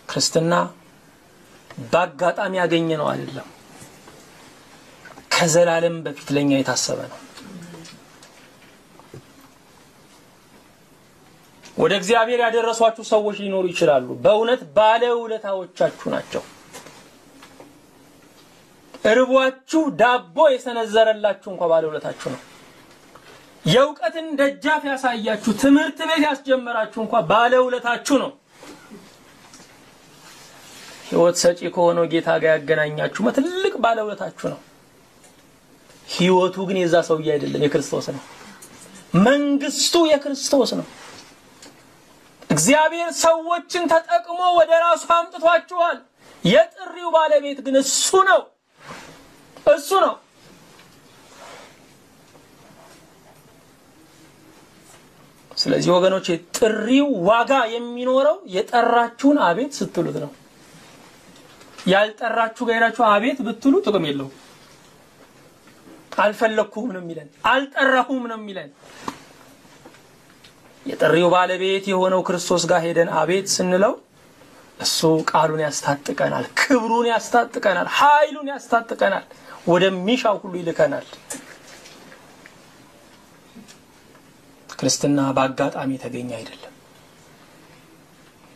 Speaker 1: ክርስትና በአጋጣሚ ያገኘነው አይደለም፣ ከዘላለም በፊት ለኛ የታሰበ ነው። ወደ እግዚአብሔር ያደረሷችሁ ሰዎች ሊኖሩ ይችላሉ። በእውነት ባለውለታዎቻችሁ ናቸው። እርቧችሁ ዳቦ የሰነዘረላችሁ እንኳን ባለውለታችሁ ነው። የእውቀትን ደጃፍ ያሳያችሁ፣ ትምህርት ቤት ያስጀመራችሁ እንኳን ባለውለታችሁ ነው። ሕይወት ሰጪ ከሆነው ጌታ ጋር ያገናኛችሁ ትልቅ ባለውለታችሁ ነው። ሕይወቱ ግን የዛ ሰውዬ አይደለም፣ የክርስቶስ ነው። መንግስቱ የክርስቶስ ነው። እግዚአብሔር ሰዎችን ተጠቅሞ ወደ ራሱ አምጥቷችኋል። የጥሪው ባለቤት ግን እሱ ነው። እሱ ነው። ስለዚህ ወገኖቼ ጥሪው ዋጋ የሚኖረው የጠራችሁን አቤት ስትሉት ነው። ያልጠራችሁ ጋር ሄዳችሁ አቤት ብትሉ ጥቅም የለውም። አልፈለኩም ነው የሚለን፣ አልጠራሁም ነው የሚለን። የጥሪው ባለቤት የሆነው ክርስቶስ ጋር ሄደን አቤት ስንለው እሱ ቃሉን ያስታጥቀናል፣ ክብሩን ያስታጥቀናል፣ ኃይሉን ያስታጥቀናል፣ ወደሚሻው ሁሉ ይልከናል። ክርስትና በአጋጣሚ የተገኘ አይደለም።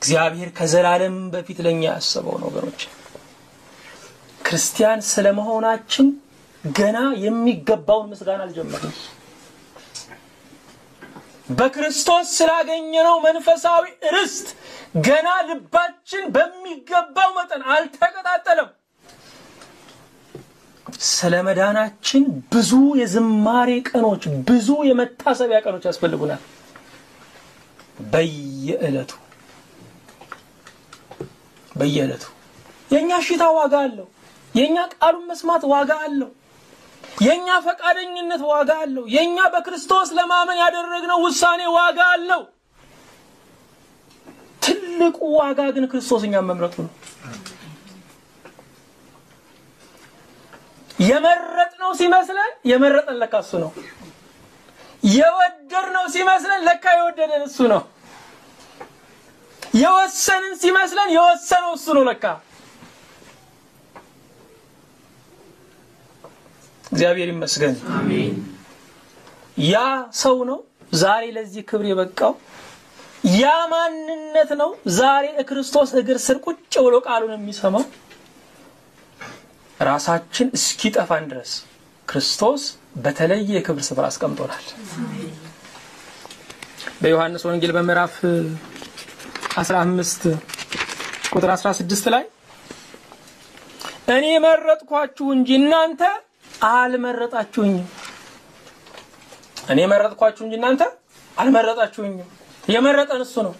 Speaker 1: እግዚአብሔር ከዘላለም በፊት ለኛ ያሰበው ነው። ወገኖች ክርስቲያን ስለመሆናችን ገና የሚገባውን ምስጋና አልጀመርንም። በክርስቶስ ስላገኘነው መንፈሳዊ ርስት ገና ልባችን በሚገባው መጠን አልተቀጣጠለም። ስለመዳናችን ብዙ የዝማሬ ቀኖች፣ ብዙ የመታሰቢያ ቀኖች ያስፈልጉናል። በየዕለቱ በየዕለቱ የኛ እሽታ ዋጋ አለው። የኛ ቃሉን መስማት ዋጋ አለው። የኛ ፈቃደኝነት ዋጋ አለው። የኛ በክርስቶስ ለማመን ያደረግነው ውሳኔ ዋጋ አለው። ትልቁ ዋጋ ግን ክርስቶስ እኛን መምረጡ ነው። የመረጥነው ሲመስለን የመረጠን ለካ እሱ ነው። የወደድነው ሲመስለን ለካ የወደደን እሱ ነው። የወሰንን ሲመስለን የወሰነው እሱ ነው ለካ። እግዚአብሔር ይመስገን።
Speaker 2: አሜን።
Speaker 1: ያ ሰው ነው ዛሬ ለዚህ ክብር የበቃው። ያ ማንነት ነው ዛሬ ክርስቶስ እግር ስር ቁጭ ብሎ ቃሉን የሚሰማው። ራሳችን እስኪጠፋን ድረስ ክርስቶስ በተለየ የክብር ስፍራ አስቀምጦናል። በዮሐንስ ወንጌል በምዕራፍ 15 ቁጥር 16 ላይ እኔ መረጥኳችሁ እንጂ እናንተ አልመረጣችሁኝም። እኔ መረጥኳችሁ እንጂ እናንተ አልመረጣችሁኝም። የመረጠን እሱ ነው።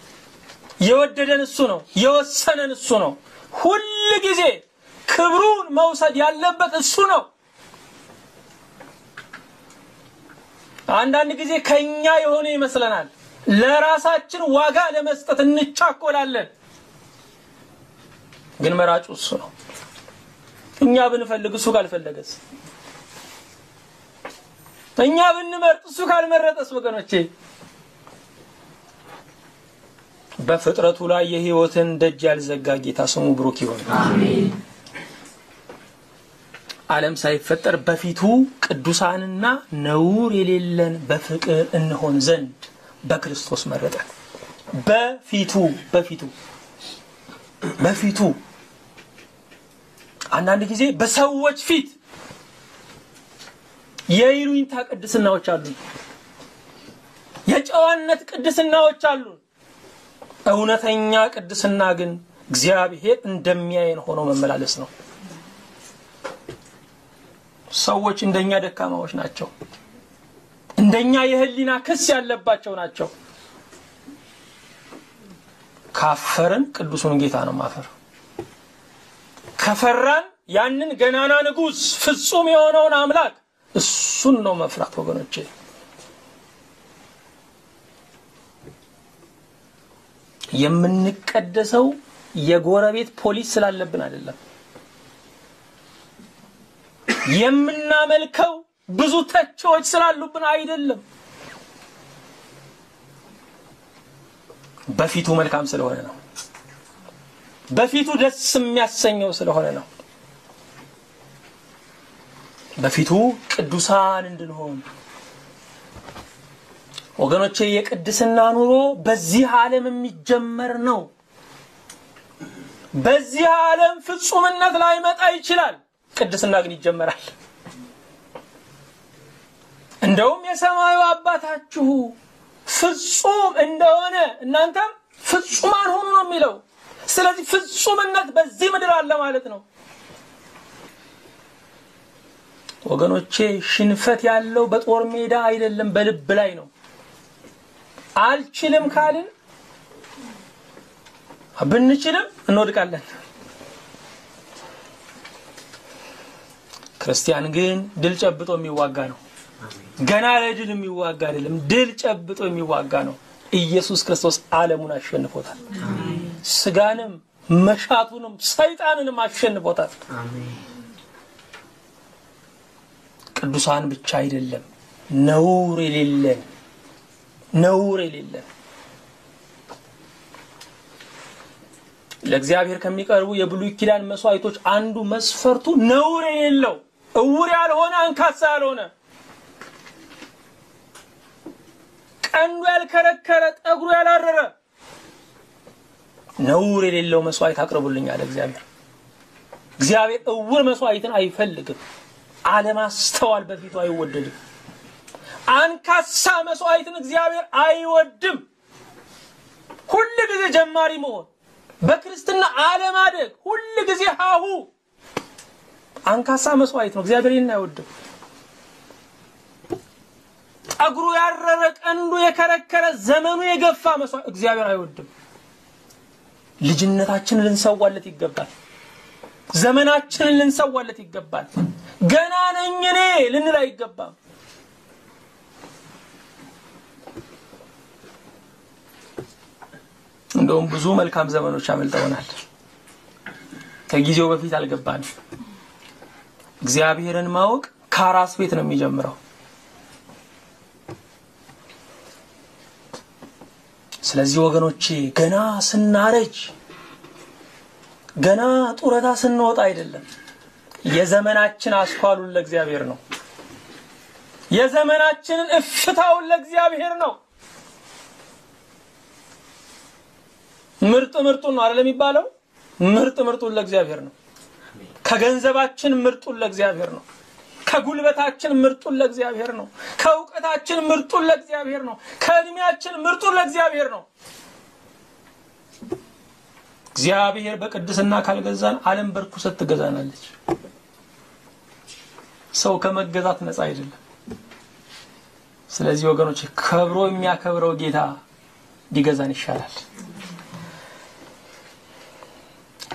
Speaker 1: የወደደን እሱ ነው። የወሰነን እሱ ነው። ሁል ጊዜ ክብሩን መውሰድ ያለበት እሱ ነው። አንዳንድ ጊዜ ከኛ የሆነ ይመስለናል። ለራሳችን ዋጋ ለመስጠት እንቻኮላለን። ግን መራጩ እሱ ነው። እኛ ብንፈልግ እሱ ካልፈለገስ? እኛ ብንመርጥ እሱ ካልመረጠስ? ወገኖቼ በፍጥረቱ ላይ የሕይወትን ደጅ ያልዘጋ ጌታ ስሙ ብሩክ ይሁን።
Speaker 2: አሜን።
Speaker 1: ዓለም ሳይፈጠር በፊቱ ቅዱሳንና ነውር የሌለን በፍቅር እንሆን ዘንድ በክርስቶስ መረጠን። በፊቱ በፊቱ በፊቱ አንዳንድ ጊዜ በሰዎች ፊት የይሉኝታ ቅድስናዎች አሉ፣ የጨዋነት ቅድስናዎች አሉ። እውነተኛ ቅድስና ግን እግዚአብሔር እንደሚያየን ሆኖ መመላለስ ነው። ሰዎች እንደኛ ደካማዎች ናቸው። እንደኛ የህሊና ክስ ያለባቸው ናቸው። ካፈርን ቅዱሱን ጌታ ነው ማፈር። ከፈራን ያንን ገናና ንጉሥ ፍጹም የሆነውን አምላክ እሱን ነው መፍራት ወገኖቼ። የምንቀደሰው የጎረቤት ፖሊስ ስላለብን አይደለም። የምናመልከው ብዙ ተቺዎች ስላሉብን አይደለም። በፊቱ መልካም ስለሆነ ነው። በፊቱ ደስ የሚያሰኘው ስለሆነ ነው። በፊቱ ቅዱሳን እንድንሆን ወገኖቼ፣ የቅድስና ኑሮ በዚህ ዓለም የሚጀመር ነው። በዚህ ዓለም ፍጹምነት ላይመጣ ይችላል። ቅድስና ግን ይጀመራል። እንደውም የሰማዩ አባታችሁ ፍጹም እንደሆነ እናንተም ፍጹማን ሁኑ ነው የሚለው። ስለዚህ ፍጹምነት በዚህ ምድር አለ ማለት ነው። ወገኖቼ፣ ሽንፈት ያለው በጦር ሜዳ አይደለም፣ በልብ ላይ ነው። አልችልም ካልን ብንችልም እንወድቃለን። ክርስቲያን ግን ድል ጨብጦ የሚዋጋ ነው። ገና ለድል የሚዋጋ አይደለም፣ ድል ጨብጦ የሚዋጋ ነው። ኢየሱስ ክርስቶስ ዓለሙን አሸንፎታል። ስጋንም መሻቱንም ሰይጣንንም አሸንፎታል። ቅዱሳን ብቻ አይደለም፣ ነውር የሌለን ነውር የሌለን ለእግዚአብሔር ከሚቀርቡ የብሉይ ኪዳን መስዋዕቶች አንዱ መስፈርቱ ነውር የሌለው እውር ያልሆነ አንካሳ ያልሆነ ቀንዱ ያልከረከረ ጠጉሩ ያላረረ ነውር የሌለው መስዋዕት አቅርቡልኝ አለ እግዚአብሔር። እግዚአብሔር እውር መስዋዕትን አይፈልግም። አለማስተዋል በፊቱ አይወደድም። አንካሳ መስዋዕትን እግዚአብሔር አይወድም። ሁል ጊዜ ጀማሪ መሆን፣ በክርስትና አለማደግ፣ ሁል ጊዜ ሀሁ አንካሳ መስዋዕት ነው። እግዚአብሔር ይህን አይወድም። ጸጉሩ ያረረ፣ ቀንዱ የከረከረ፣ ዘመኑ የገፋ መስዋዕት እግዚአብሔር አይወድም። ልጅነታችንን ልንሰዋለት ይገባል። ዘመናችንን ልንሰዋለት ይገባል። ገና ነኝ እኔ ልንል አይገባም። እንደውም ብዙ መልካም ዘመኖች አመልጠውናል። ከጊዜው በፊት አልገባንም። እግዚአብሔርን ማወቅ ከራስ ቤት ነው የሚጀምረው። ስለዚህ ወገኖቼ ገና ስናረጅ፣ ገና ጡረታ ስንወጣ አይደለም፣ የዘመናችን አስኳሉን ለእግዚአብሔር ነው። የዘመናችንን እፍታውን ለእግዚአብሔር ነው። ምርጥ ምርጡን ነው አይደል የሚባለው? ምርጥ ምርጡን ለእግዚአብሔር ነው። ከገንዘባችን ምርጡን ለእግዚአብሔር ነው። ከጉልበታችን ምርጡን ለእግዚአብሔር ነው። ከእውቀታችን ምርጡን ለእግዚአብሔር ነው። ከእድሜያችን ምርጡን ለእግዚአብሔር ነው። እግዚአብሔር በቅድስና ካልገዛን ዓለም በርኩሰት ትገዛናለች። ሰው ከመገዛት ነፃ አይደለም። ስለዚህ ወገኖች ከብሮ የሚያከብረው ጌታ ሊገዛን ይሻላል።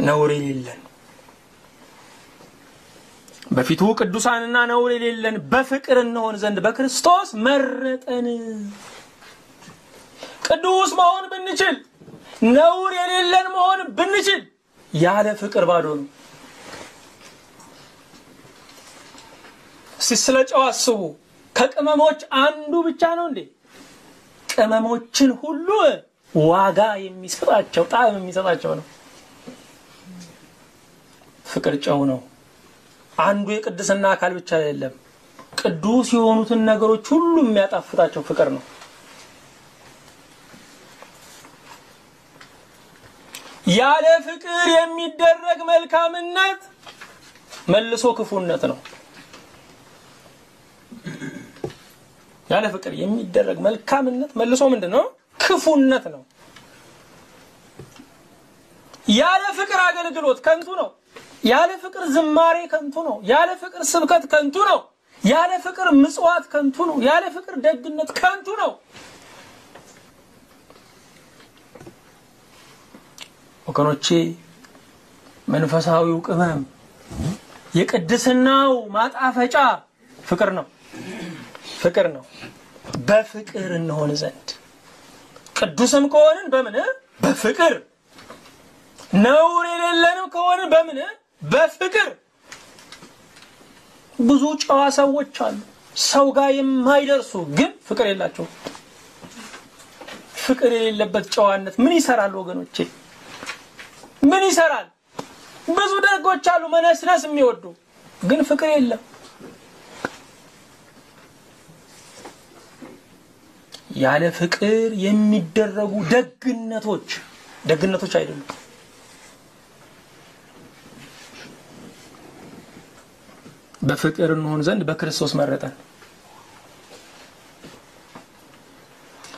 Speaker 1: ነውር የሌለን በፊቱ ቅዱሳንና ነውር የሌለን በፍቅር እንሆን ዘንድ በክርስቶስ መረጠን። ቅዱስ መሆን ብንችል፣ ነውር የሌለን መሆን ብንችል፣ ያለ ፍቅር ባዶ ነው። እስቲ ስለ ጨው አስቡ። ከቅመሞች አንዱ ብቻ ነው እንዴ? ቅመሞችን ሁሉ ዋጋ የሚሰጣቸው ጣዕም የሚሰጣቸው ነው። ፍቅር ጨው ነው። አንዱ የቅድስና አካል ብቻ አይደለም። ቅዱስ የሆኑትን ነገሮች ሁሉ የሚያጣፍጣቸው ፍቅር ነው። ያለ ፍቅር የሚደረግ መልካምነት መልሶ ክፉነት ነው። ያለ ፍቅር የሚደረግ መልካምነት መልሶ ምንድን ነው? ክፉነት ነው። ያለ ፍቅር አገልግሎት ከንቱ ነው። ያለ ፍቅር ዝማሬ ከንቱ ነው። ያለ ፍቅር ስብከት ከንቱ ነው። ያለ ፍቅር ምጽዋት ከንቱ ነው። ያለ ፍቅር ደግነት ከንቱ ነው። ወገኖቼ መንፈሳዊው ቅመም የቅድስናው ማጣፈጫ ፍቅር ነው። ፍቅር ነው። በፍቅር እንሆን ዘንድ ቅዱስም ከሆንን በምን? በፍቅር። ነውር የሌለንም ከሆንን በምን? በፍቅር። ብዙ ጨዋ ሰዎች አሉ፣ ሰው ጋር የማይደርሱ ግን ፍቅር የላቸውም። ፍቅር የሌለበት ጨዋነት ምን ይሰራል ወገኖቼ? ምን ይሰራል? ብዙ ደጎች አሉ መነስነስ የሚወዱ ግን ፍቅር የለም። ያለ ፍቅር የሚደረጉ ደግነቶች ደግነቶች አይደሉም። በፍቅር እንሆን ዘንድ በክርስቶስ መረጠን።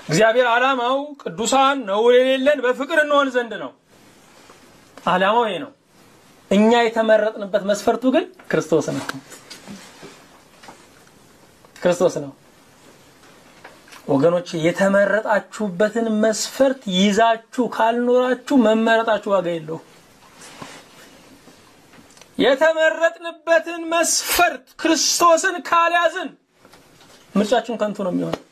Speaker 1: እግዚአብሔር ዓላማው ቅዱሳን ነውር የሌለን በፍቅር እንሆን ዘንድ ነው። ዓላማው ይሄ ነው። እኛ የተመረጥንበት መስፈርቱ ግን ክርስቶስ ነው። ክርስቶስ ነው። ወገኖች የተመረጣችሁበትን መስፈርት ይዛችሁ ካልኖራችሁ መመረጣችሁ ዋጋ የለውም። የተመረጥንበትን መስፈርት ክርስቶስን ካልያዝን ምርጫችን ከንቱ ነው የሚሆነው።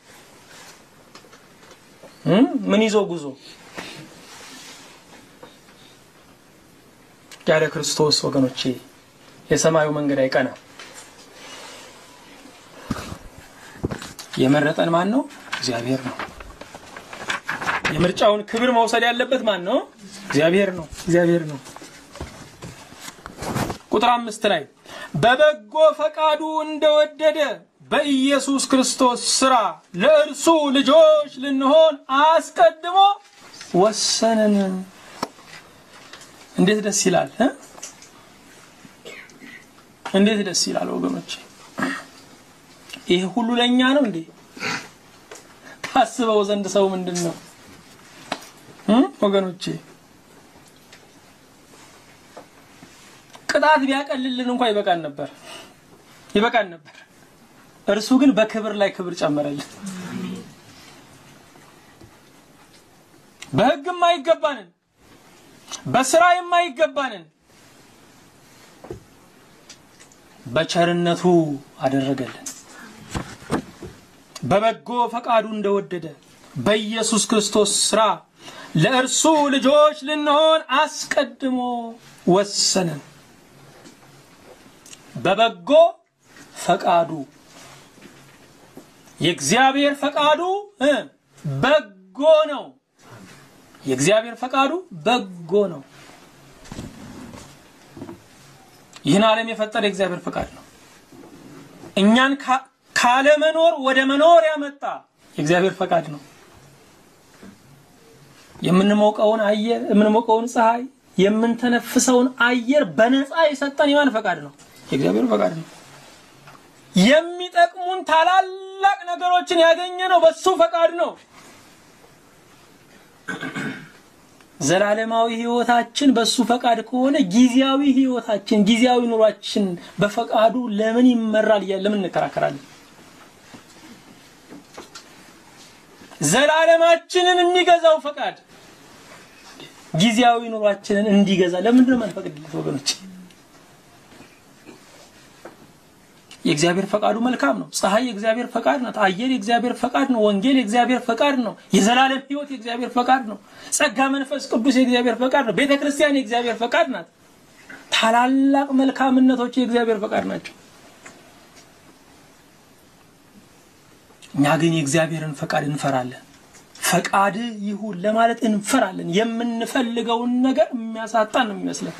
Speaker 1: ምን ይዞ ጉዞ? ያለ ክርስቶስ ወገኖቼ የሰማዩ መንገድ አይቀናም። የመረጠን ማን ነው? እግዚአብሔር ነው። የምርጫውን ክብር መውሰድ ያለበት ማን ነው? እግዚአብሔር ነው። እግዚአብሔር ነው። ቁጥር 5 ላይ በበጎ ፈቃዱ እንደወደደ በኢየሱስ ክርስቶስ ሥራ ለእርሱ ልጆች ልንሆን አስቀድሞ ወሰነን። እንዴት ደስ ይላል! እንዴት ደስ ይላል ወገኖቼ! ይሄ ሁሉ ለኛ ነው እንዴ? ታስበው ዘንድ ሰው ምንድን ነው ወገኖቼ? ቅጣት ቢያቀልልን እንኳን ይበቃን ነበር፣ ይበቃን ነበር። እርሱ ግን በክብር ላይ ክብር ጨመረልን። በሕግ የማይገባንን፣ በስራ የማይገባንን በቸርነቱ አደረገልን። በበጎ ፈቃዱ እንደወደደ በኢየሱስ ክርስቶስ ስራ ለእርሱ ልጆች ልንሆን አስቀድሞ ወሰነን። በበጎ ፈቃዱ፣ የእግዚአብሔር ፈቃዱ በጎ ነው። የእግዚአብሔር ፈቃዱ በጎ ነው። ይህን ዓለም የፈጠረ የእግዚአብሔር ፈቃድ ነው። እኛን ካለመኖር ወደ መኖር ያመጣ የእግዚአብሔር ፈቃድ ነው። የምንሞቀውን አየር፣ የምንሞቀውን ፀሐይ፣ የምንተነፍሰውን አየር በነፃ የሰጠን የማን ፈቃድ ነው? የእግዚአብሔር ፈቃድ ነው። የሚጠቅሙን ታላላቅ ነገሮችን ያገኘነው በሱ ፈቃድ ነው። ዘላለማዊ ህይወታችን በሱ ፈቃድ ከሆነ ጊዜያዊ ህይወታችን፣ ጊዜያዊ ኑሯችን በፈቃዱ ለምን ይመራል እያልን ለምን እንከራከራለን? ዘላለማችንን የሚገዛው ፈቃድ ጊዜያዊ ኑሯችንን እንዲገዛ ለምንድን ነው የማንፈቅድለት ወገኖች? የእግዚአብሔር ፈቃዱ መልካም ነው። ፀሐይ የእግዚአብሔር ፈቃድ ናት። አየር የእግዚአብሔር ፈቃድ ነው። ወንጌል የእግዚአብሔር ፈቃድ ነው። የዘላለም ህይወት የእግዚአብሔር ፈቃድ ነው። ጸጋ መንፈስ ቅዱስ የእግዚአብሔር ፈቃድ ነው። ቤተክርስቲያን የእግዚአብሔር ፈቃድ ናት። ታላላቅ መልካምነቶች የእግዚአብሔር ፈቃድ ናቸው። እኛ ግን የእግዚአብሔርን ፈቃድ እንፈራለን። ፈቃድ ይሁን ለማለት እንፈራለን። የምንፈልገውን ነገር የሚያሳጣን ነው የሚመስለን።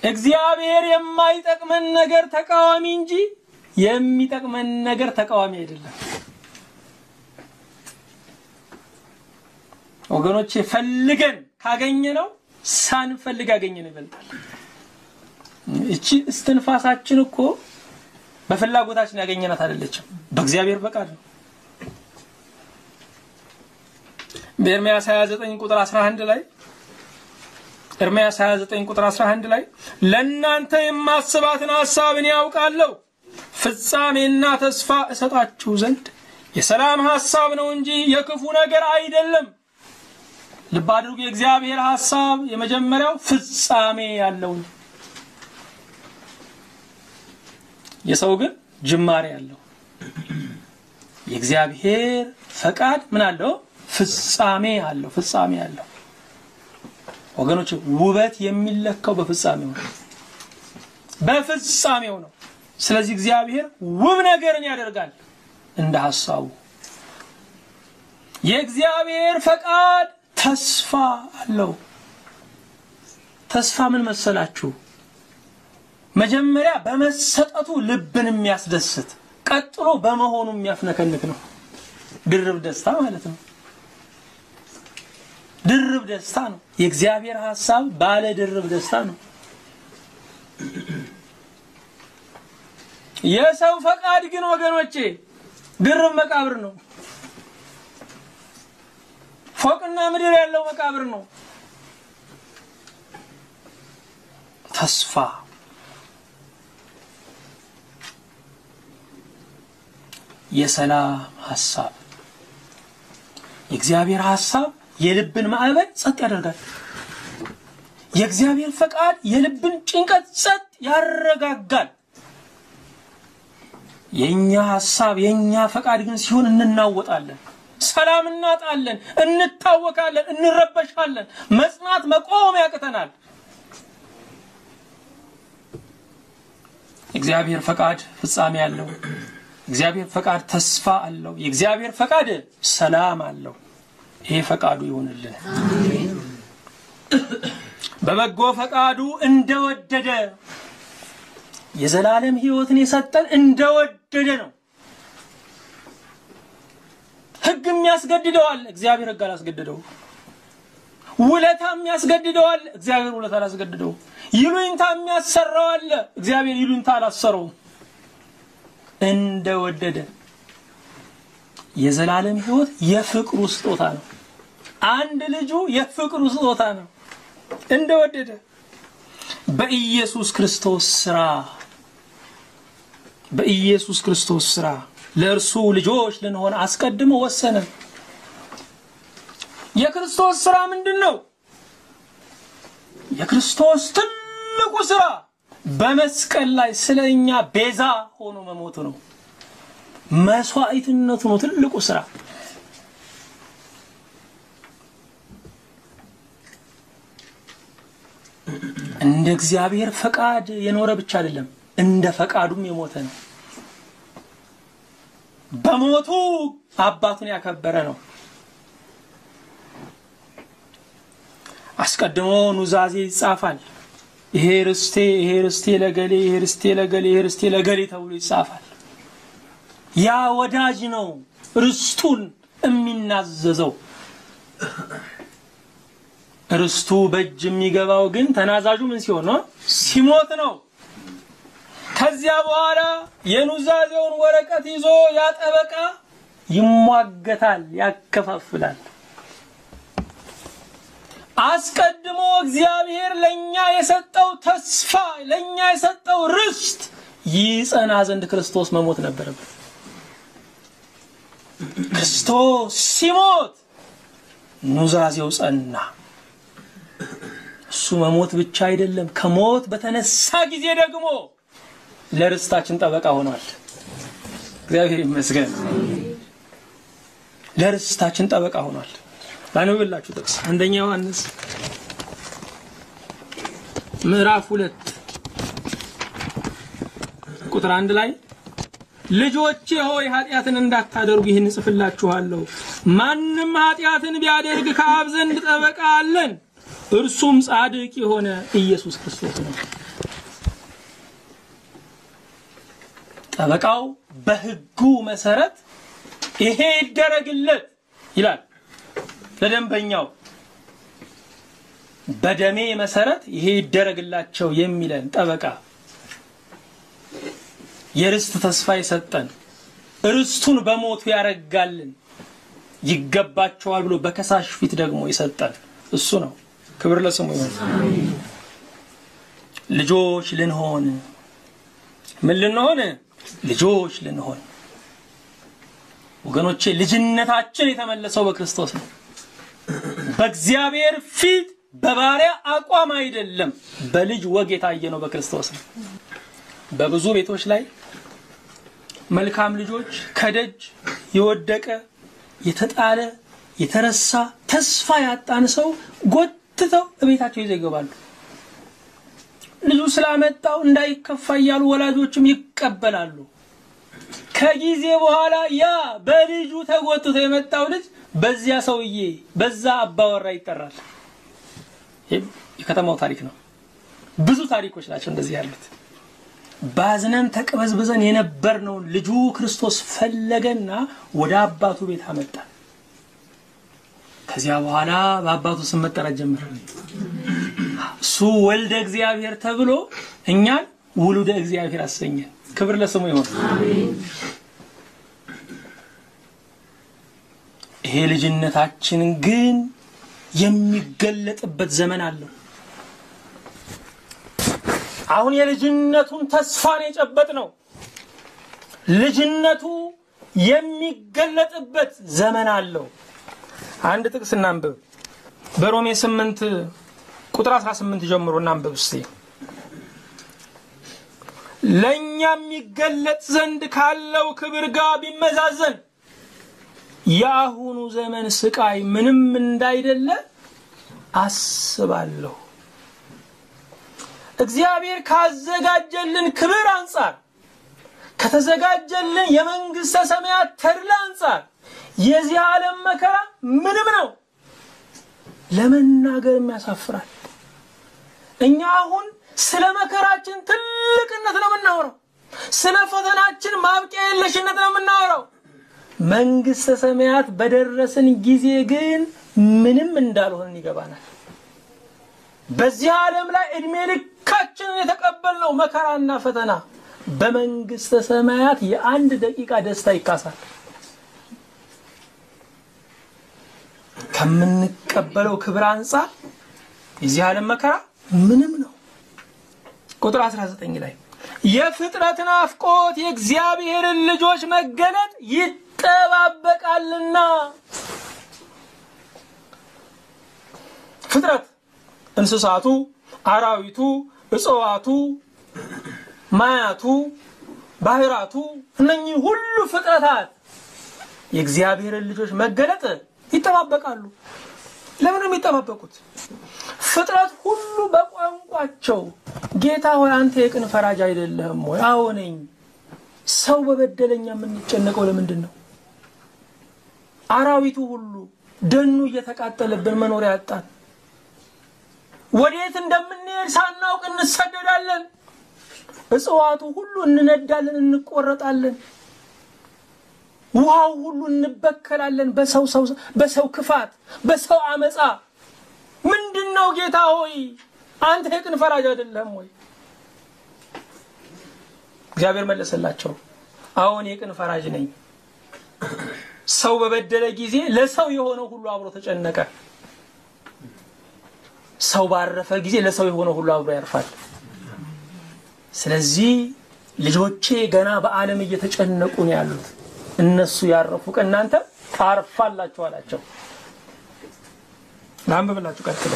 Speaker 1: እግዚአብሔር የማይጠቅመን ነገር ተቃዋሚ እንጂ የሚጠቅመን ነገር ተቃዋሚ አይደለም። ወገኖቼ ፈልገን ካገኘነው ሳንፈልግ ያገኘነው ይበልጣል። እቺ እስትንፋሳችን እኮ በፍላጎታችን ያገኘናት አይደለችም፣ በእግዚአብሔር ፈቃድ ነው። በኤርምያስ 29 ቁጥር 11 ላይ፣ ኤርምያስ 29 ቁጥር 11 ላይ ለእናንተ የማስባትን ሐሳብ እኔ አውቃለሁ፣ ፍጻሜና ተስፋ እሰጣችሁ ዘንድ የሰላም ሐሳብ ነው እንጂ የክፉ ነገር አይደለም። ልብ አድርጉ፣ የእግዚአብሔር ሐሳብ የመጀመሪያው ፍጻሜ ያለው ነው። የሰው ግን ጅማሬ ያለው። የእግዚአብሔር ፈቃድ ምን አለው? ፍጻሜ አለው። ፍጻሜ አለው። ወገኖች ውበት የሚለካው በፍጻሜው ነው። በፍጻሜው ነው። ስለዚህ እግዚአብሔር ውብ ነገርን ያደርጋል እንደ ሐሳቡ። የእግዚአብሔር ፈቃድ ተስፋ አለው። ተስፋ ምን መሰላችሁ? መጀመሪያ በመሰጠቱ ልብን የሚያስደስት፣ ቀጥሎ በመሆኑ የሚያፍነከንክ ነው። ድርብ ደስታ ማለት ነው። ድርብ ደስታ ነው። የእግዚአብሔር ሐሳብ ባለ ድርብ ደስታ ነው። የሰው ፈቃድ ግን ወገኖቼ ድርብ መቃብር ነው። ፎቅና ምድር ያለው መቃብር ነው። ተስፋ የሰላም ሐሳብ፣ የእግዚአብሔር ሐሳብ የልብን ማዕበል ጸጥ ያደርጋል። የእግዚአብሔር ፈቃድ የልብን ጭንቀት ጸጥ ያረጋጋል። የኛ ሐሳብ የኛ ፈቃድ ግን ሲሆን እንናወጣለን፣ ሰላም እናጣለን፣ እንታወካለን፣ እንረበሻለን፣ መጽናት መቆም ያቅተናል። የእግዚአብሔር ፈቃድ ፍጻሜ አለው። እግዚአብሔር ፈቃድ ተስፋ አለው። የእግዚአብሔር ፈቃድ ሰላም አለው። ይሄ ፈቃዱ ይሁንልን። በበጎ ፈቃዱ እንደወደደ የዘላለም ሕይወትን የሰጠን እንደወደደ ነው። ሕግ የሚያስገድደዋል፣ እግዚአብሔር ሕግ አላስገድደው። ውለታ የሚያስገድደዋል፣ እግዚአብሔር ውለታ አላስገድደው። ይሉኝታ የሚያሰራዋል፣ እግዚአብሔር ይሉኝታ አላሰረው። እንደወደደ የዘላለም ሕይወት የፍቅሩ ስጦታ ነው። አንድ ልጁ የፍቅሩ ስጦታ ነው። እንደወደደ በኢየሱስ ክርስቶስ ስራ፣ በኢየሱስ ክርስቶስ ሥራ ለእርሱ ልጆች ልንሆን አስቀድሞ ወሰነ። የክርስቶስ ሥራ ምንድነው? የክርስቶስ ትልቁ ሥራ በመስቀል ላይ ስለኛ ቤዛ ሆኖ መሞቱ ነው። መስዋዕትነቱ ነው ትልቁ ሥራ። እንደ እግዚአብሔር ፈቃድ የኖረ ብቻ አይደለም፣ እንደ ፈቃዱም የሞተ ነው። በሞቱ አባቱን ያከበረ ነው። አስቀድሞ ኑዛዜ ይጻፋል። ይሄ ርስቴ፣ ይሄ ርስቴ ለገሌ፣ ይሄ ርስቴ ለገሌ፣ ይሄ ርስቴ ለገሌ ተብሎ ይጻፋል። ያ ወዳጅ ነው ርስቱን የሚናዘዘው። ርስቱ በእጅ የሚገባው ግን ተናዛዡ ምን ሲሆን ነው? ሲሞት ነው። ከዚያ በኋላ የኑዛዜውን ወረቀት ይዞ ያ ጠበቃ ይሟገታል፣ ያከፋፍላል። አስቀድሞ እግዚአብሔር ለኛ የሰጠው ተስፋ፣ ለኛ የሰጠው ርስት ይጸና ዘንድ ክርስቶስ መሞት ነበረበት። ክርስቶስ ሲሞት ኑዛዜው ጸና። እሱ መሞት ብቻ አይደለም፣ ከሞት በተነሳ ጊዜ ደግሞ ለርስታችን ጠበቃ ሆኗል። እግዚአብሔር ይመስገን። ለርስታችን ጠበቃ ሆኗል። ላንብብላችሁ ጥቅስ አንደኛ ዮሐንስ ምዕራፍ 2 ቁጥር 1 ላይ ልጆቼ ሆይ ኃጢአትን እንዳታደርጉ ይህን እጽፍላችኋለሁ። ማንም ኃጢአትን ቢያደርግ ከአብ ዘንድ ጠበቃ አለን፣ እርሱም ጻድቅ የሆነ ኢየሱስ ክርስቶስ ነው። ጠበቃው በሕጉ መሰረት ይሄ ይደረግለት ይላል ለደንበኛው። በደሜ መሰረት ይሄ ይደረግላቸው የሚለን ጠበቃ፣ የርስት ተስፋ የሰጠን፣ ርስቱን በሞቱ ያረጋልን፣ ይገባቸዋል ብሎ በከሳሽ ፊት ደግሞ የሰጠን እሱ ነው። ክብር ለስሙ ይሁን። ልጆች ልንሆን ምን ልንሆን? ልጆች ልንሆን። ወገኖቼ ልጅነታችን የተመለሰው በክርስቶስ ነው። በእግዚአብሔር ፊት በባሪያ አቋም አይደለም፣ በልጅ ወግ የታየ ነው በክርስቶስ ነው። በብዙ ቤቶች ላይ መልካም ልጆች ከደጅ የወደቀ፣ የተጣለ፣ የተረሳ፣ ተስፋ ያጣን ሰው ጎትተው እቤታቸው ይዘው ይገባሉ። ልጁ ስላመጣው እንዳይከፋ እያሉ ወላጆችም ይቀበላሉ። ከጊዜ በኋላ ያ በልጁ ተጎትቶ የመጣው ልጅ በዚያ ሰውዬ በዛ አባወራ ይጠራል። የከተማው ታሪክ ነው። ብዙ ታሪኮች ናቸው እንደዚህ ያሉት። ባዝነን ተቅበዝብዘን የነበርነውን ልጁ ክርስቶስ ፈለገና ወደ አባቱ ቤት አመጣ። ከዚያ በኋላ በአባቱ ስም መጠራት ጀመረ። እሱ ወልደ እግዚአብሔር ተብሎ እኛን ውሉደ እግዚአብሔር አሰኘን። ክብር ለስሙ ይሁን። ይሄ ልጅነታችን ግን የሚገለጥበት ዘመን አለው። አሁን የልጅነቱን ተስፋን የጨበጥነው ልጅነቱ የሚገለጥበት ዘመን አለው። አንድ ጥቅስ እናንብብ። በሮሜ 8 ቁጥር 18 ጀምሮ እናንብብ እስቲ። ለኛ የሚገለጥ ዘንድ ካለው ክብር ጋር ቢመዛዘን የአሁኑ ዘመን ስቃይ ምንም እንዳይደለ አስባለሁ። እግዚአብሔር ካዘጋጀልን ክብር አንፃር፣ ከተዘጋጀልን የመንግስተ ሰማያት ተድላ አንፃር የዚህ ዓለም መከራ ምንም ነው፣ ለመናገር ያሳፍራል። እኛ አሁን ስለ መከራችን ትልቅነት ነው የምናወራው፣ ስለ ፈተናችን ማብቂያ የለሽነት ነው የምናወራው። መንግስተ ሰማያት በደረስን ጊዜ ግን ምንም እንዳልሆንን ይገባናል። በዚህ ዓለም ላይ እድሜ ልካችንን የተቀበልነው መከራና ፈተና በመንግስተ ሰማያት የአንድ ደቂቃ ደስታ ይካሳል። ከምንቀበለው ክብር አንፃር የዚህ ዓለም መከራ ምንም ነው። ቁጥር 19 ላይ የፍጥረት ናፍቆት የእግዚአብሔርን ልጆች መገለጥ ይጠባበቃልና። ፍጥረት እንስሳቱ፣ አራዊቱ፣ እጽዋቱ፣ ማያቱ፣ ባህራቱ እነኚህ ሁሉ ፍጥረታት የእግዚአብሔርን ልጆች መገለጥ ይጠባበቃሉ። ለምን ነው የሚጠባበቁት? ፍጥረት ሁሉ በቋንቋቸው ጌታ ሆይ አንተ የቅን ፈራጅ አይደለህም ወይ? አዎ ነኝ። ሰው በበደለኛ የምንጨነቀው ለምንድን ነው? አራዊቱ ሁሉ ደኑ እየተቃጠለብን መኖሪያ ያጣን፣ ወዴት እንደምንሄድ ሳናውቅ እንሰደዳለን። እጽዋቱ ሁሉ እንነዳለን፣ እንቆረጣለን። ውሃው ሁሉ እንበከላለን በሰው ሰው በሰው ክፋት፣ በሰው አመፃ። ምንድነው ጌታ ሆይ አንተ የቅን ፈራጅ አይደለህም ወይ? እግዚአብሔር መለሰላቸው፣ አዎን የቅን ፈራጅ ነኝ። ሰው በበደለ ጊዜ ለሰው የሆነው ሁሉ አብሮ ተጨነቀ። ሰው ባረፈ ጊዜ ለሰው የሆነው ሁሉ አብሮ ያርፋል። ስለዚህ ልጆቼ ገና በዓለም እየተጨነቁ ነው ያሉት። እነሱ ያረፉ ቀን እናንተ ታርፋላችሁ አላቸው። ላንብብላችሁ ቀጥሎ።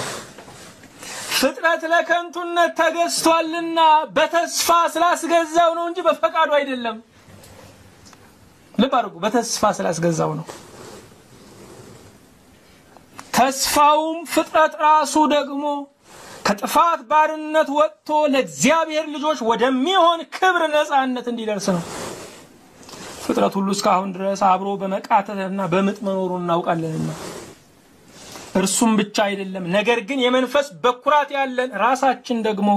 Speaker 1: ፍጥረት ለከንቱነት ተገዝቷልና በተስፋ ስላስገዛው ነው እንጂ በፈቃዱ አይደለም። ልብ አድርጉ፣ በተስፋ ስላስገዛው ነው። ተስፋውም ፍጥረት ራሱ ደግሞ ከጥፋት ባርነት ወጥቶ ለእግዚአብሔር ልጆች ወደሚሆን ክብር ነፃነት እንዲደርስ ነው። ፍጥረት ሁሉ እስካሁን ድረስ አብሮ በመቃተትና በምጥ መኖሩን እናውቃለንና እርሱም ብቻ አይደለም፣ ነገር ግን የመንፈስ በኩራት ያለን ራሳችን ደግሞ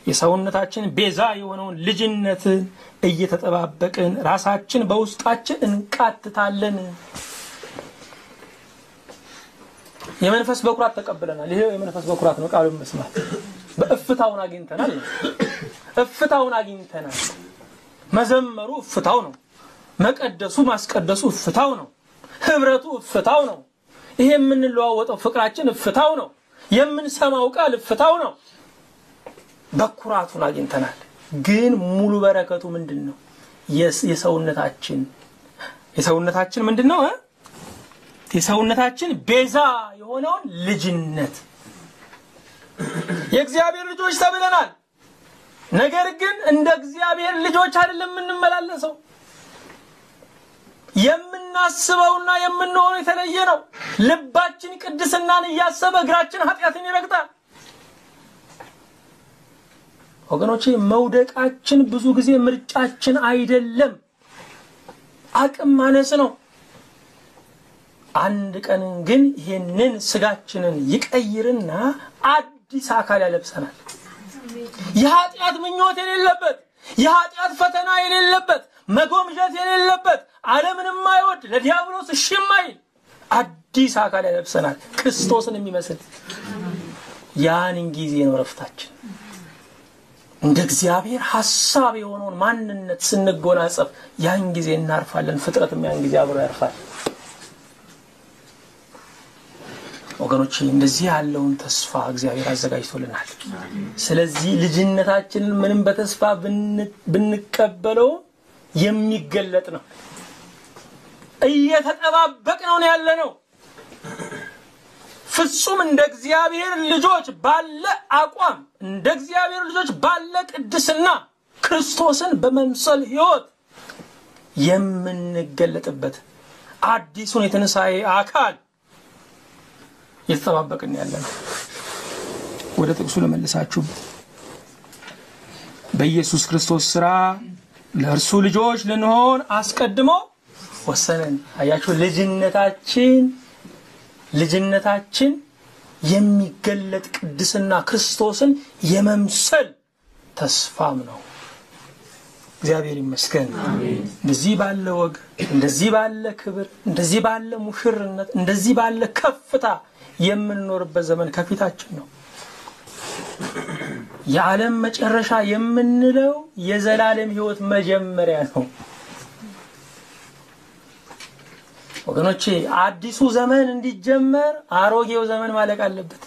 Speaker 1: የሰውነታችን ቤዛ የሆነውን ልጅነትን እየተጠባበቅን ራሳችን በውስጣችን እንቃትታለን። የመንፈስ በኩራት ተቀብለናል። ይሄ የመንፈስ በኩራት ነው። ቃሉን መስማት በእፍታውን አግኝተናል። እፍታውን አግኝተናል። መዘመሩ እፍታው ነው። መቀደሱ ማስቀደሱ እፍታው ነው። ህብረቱ እፍታው ነው። ይሄ የምንለዋወጠው ፍቅራችን እፍታው ነው። የምንሰማው ቃል እፍታው ነው። በኩራቱን አግኝተናል። ግን ሙሉ በረከቱ ምንድነው? የሰውነታችን ምንድነው? የሰውነታችን ቤዛ የሆነውን ልጅነት። የእግዚአብሔር ልጆች ተብለናል። ነገር ግን እንደ እግዚአብሔር ልጆች አይደለም የምንመላለሰው። የምናስበውና የምንሆነው የተለየ ነው። ልባችን ቅድስናን እያሰበ እግራችን ኃጢአትን ይረግጣል። ወገኖቼ መውደቃችን ብዙ ጊዜ ምርጫችን አይደለም፣ አቅም ማነስ ነው። አንድ ቀን ግን ይሄንን ስጋችንን ይቀይርና አዲስ አካል ያለብሰናል። የኃጢአት ምኞት የሌለበት፣ የኃጢአት ፈተና የሌለበት፣ መጎምጀት የሌለበት፣ ዓለምን የማይወድ፣ ለዲያብሎስ እሺ የማይል አዲስ አካል ያለብሰናል፣ ክርስቶስን የሚመስል። ያን ጊዜ ነው ረፍታችን። እንደ እግዚአብሔር ሐሳብ የሆነውን ማንነት ስንጎናጸፍ ያን ጊዜ እናርፋለን። ፍጥረትም ያን ጊዜ አብሮ ያርፋል። ወገኖች እንደዚህ ያለውን ተስፋ እግዚአብሔር አዘጋጅቶልናል። ስለዚህ ልጅነታችንን ምንም በተስፋ ብንቀበለው የሚገለጥ ነው። እየተጠባበቅነው ነው ያለነው። ፍጹም እንደ እግዚአብሔር ልጆች ባለ አቋም፣ እንደ እግዚአብሔር ልጆች ባለ ቅድስና ክርስቶስን በመምሰል ሕይወት የምንገለጥበት አዲሱን የትንሣኤ አካል እየተጠባበቅን ያለነው። ወደ ጥቅሱ ለመልሳችሁ በኢየሱስ ክርስቶስ ሥራ ለእርሱ ልጆች ልንሆን አስቀድሞ ወሰነን። አያችሁ፣ ልጅነታችን የሚገለጥ ቅድስና ክርስቶስን የመምሰል ተስፋም ነው። እግዚአብሔር ይመስገን። እንደዚህ ባለ ወግ፣ እንደዚህ ባለ ክብር፣ እንደዚህ ባለ ሙሽርነት፣ እንደዚህ ባለ ከፍታ የምንኖርበት ዘመን ከፊታችን ነው። የዓለም መጨረሻ የምንለው የዘላለም ሕይወት መጀመሪያ ነው። ወገኖቼ አዲሱ ዘመን እንዲጀመር አሮጌው ዘመን ማለቅ አለበት።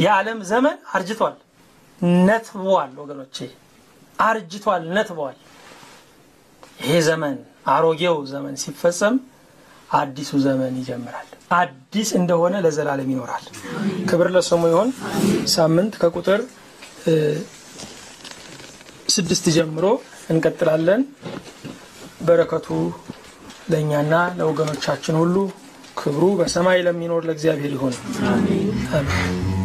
Speaker 1: የዓለም ዘመን አርጅቷል። ነትቧል ወገኖቼ፣ አርጅቷል፣ ነትቧል። ይሄ ዘመን አሮጌው ዘመን ሲፈጸም አዲሱ ዘመን ይጀምራል። አዲስ እንደሆነ ለዘላለም ይኖራል። ክብር ለስሙ ይሁን። ሳምንት ከቁጥር 6 ጀምሮ እንቀጥላለን። በረከቱ ለእኛና ለወገኖቻችን ሁሉ፣ ክብሩ በሰማይ ለሚኖር ለእግዚአብሔር ይሁን። አሜን።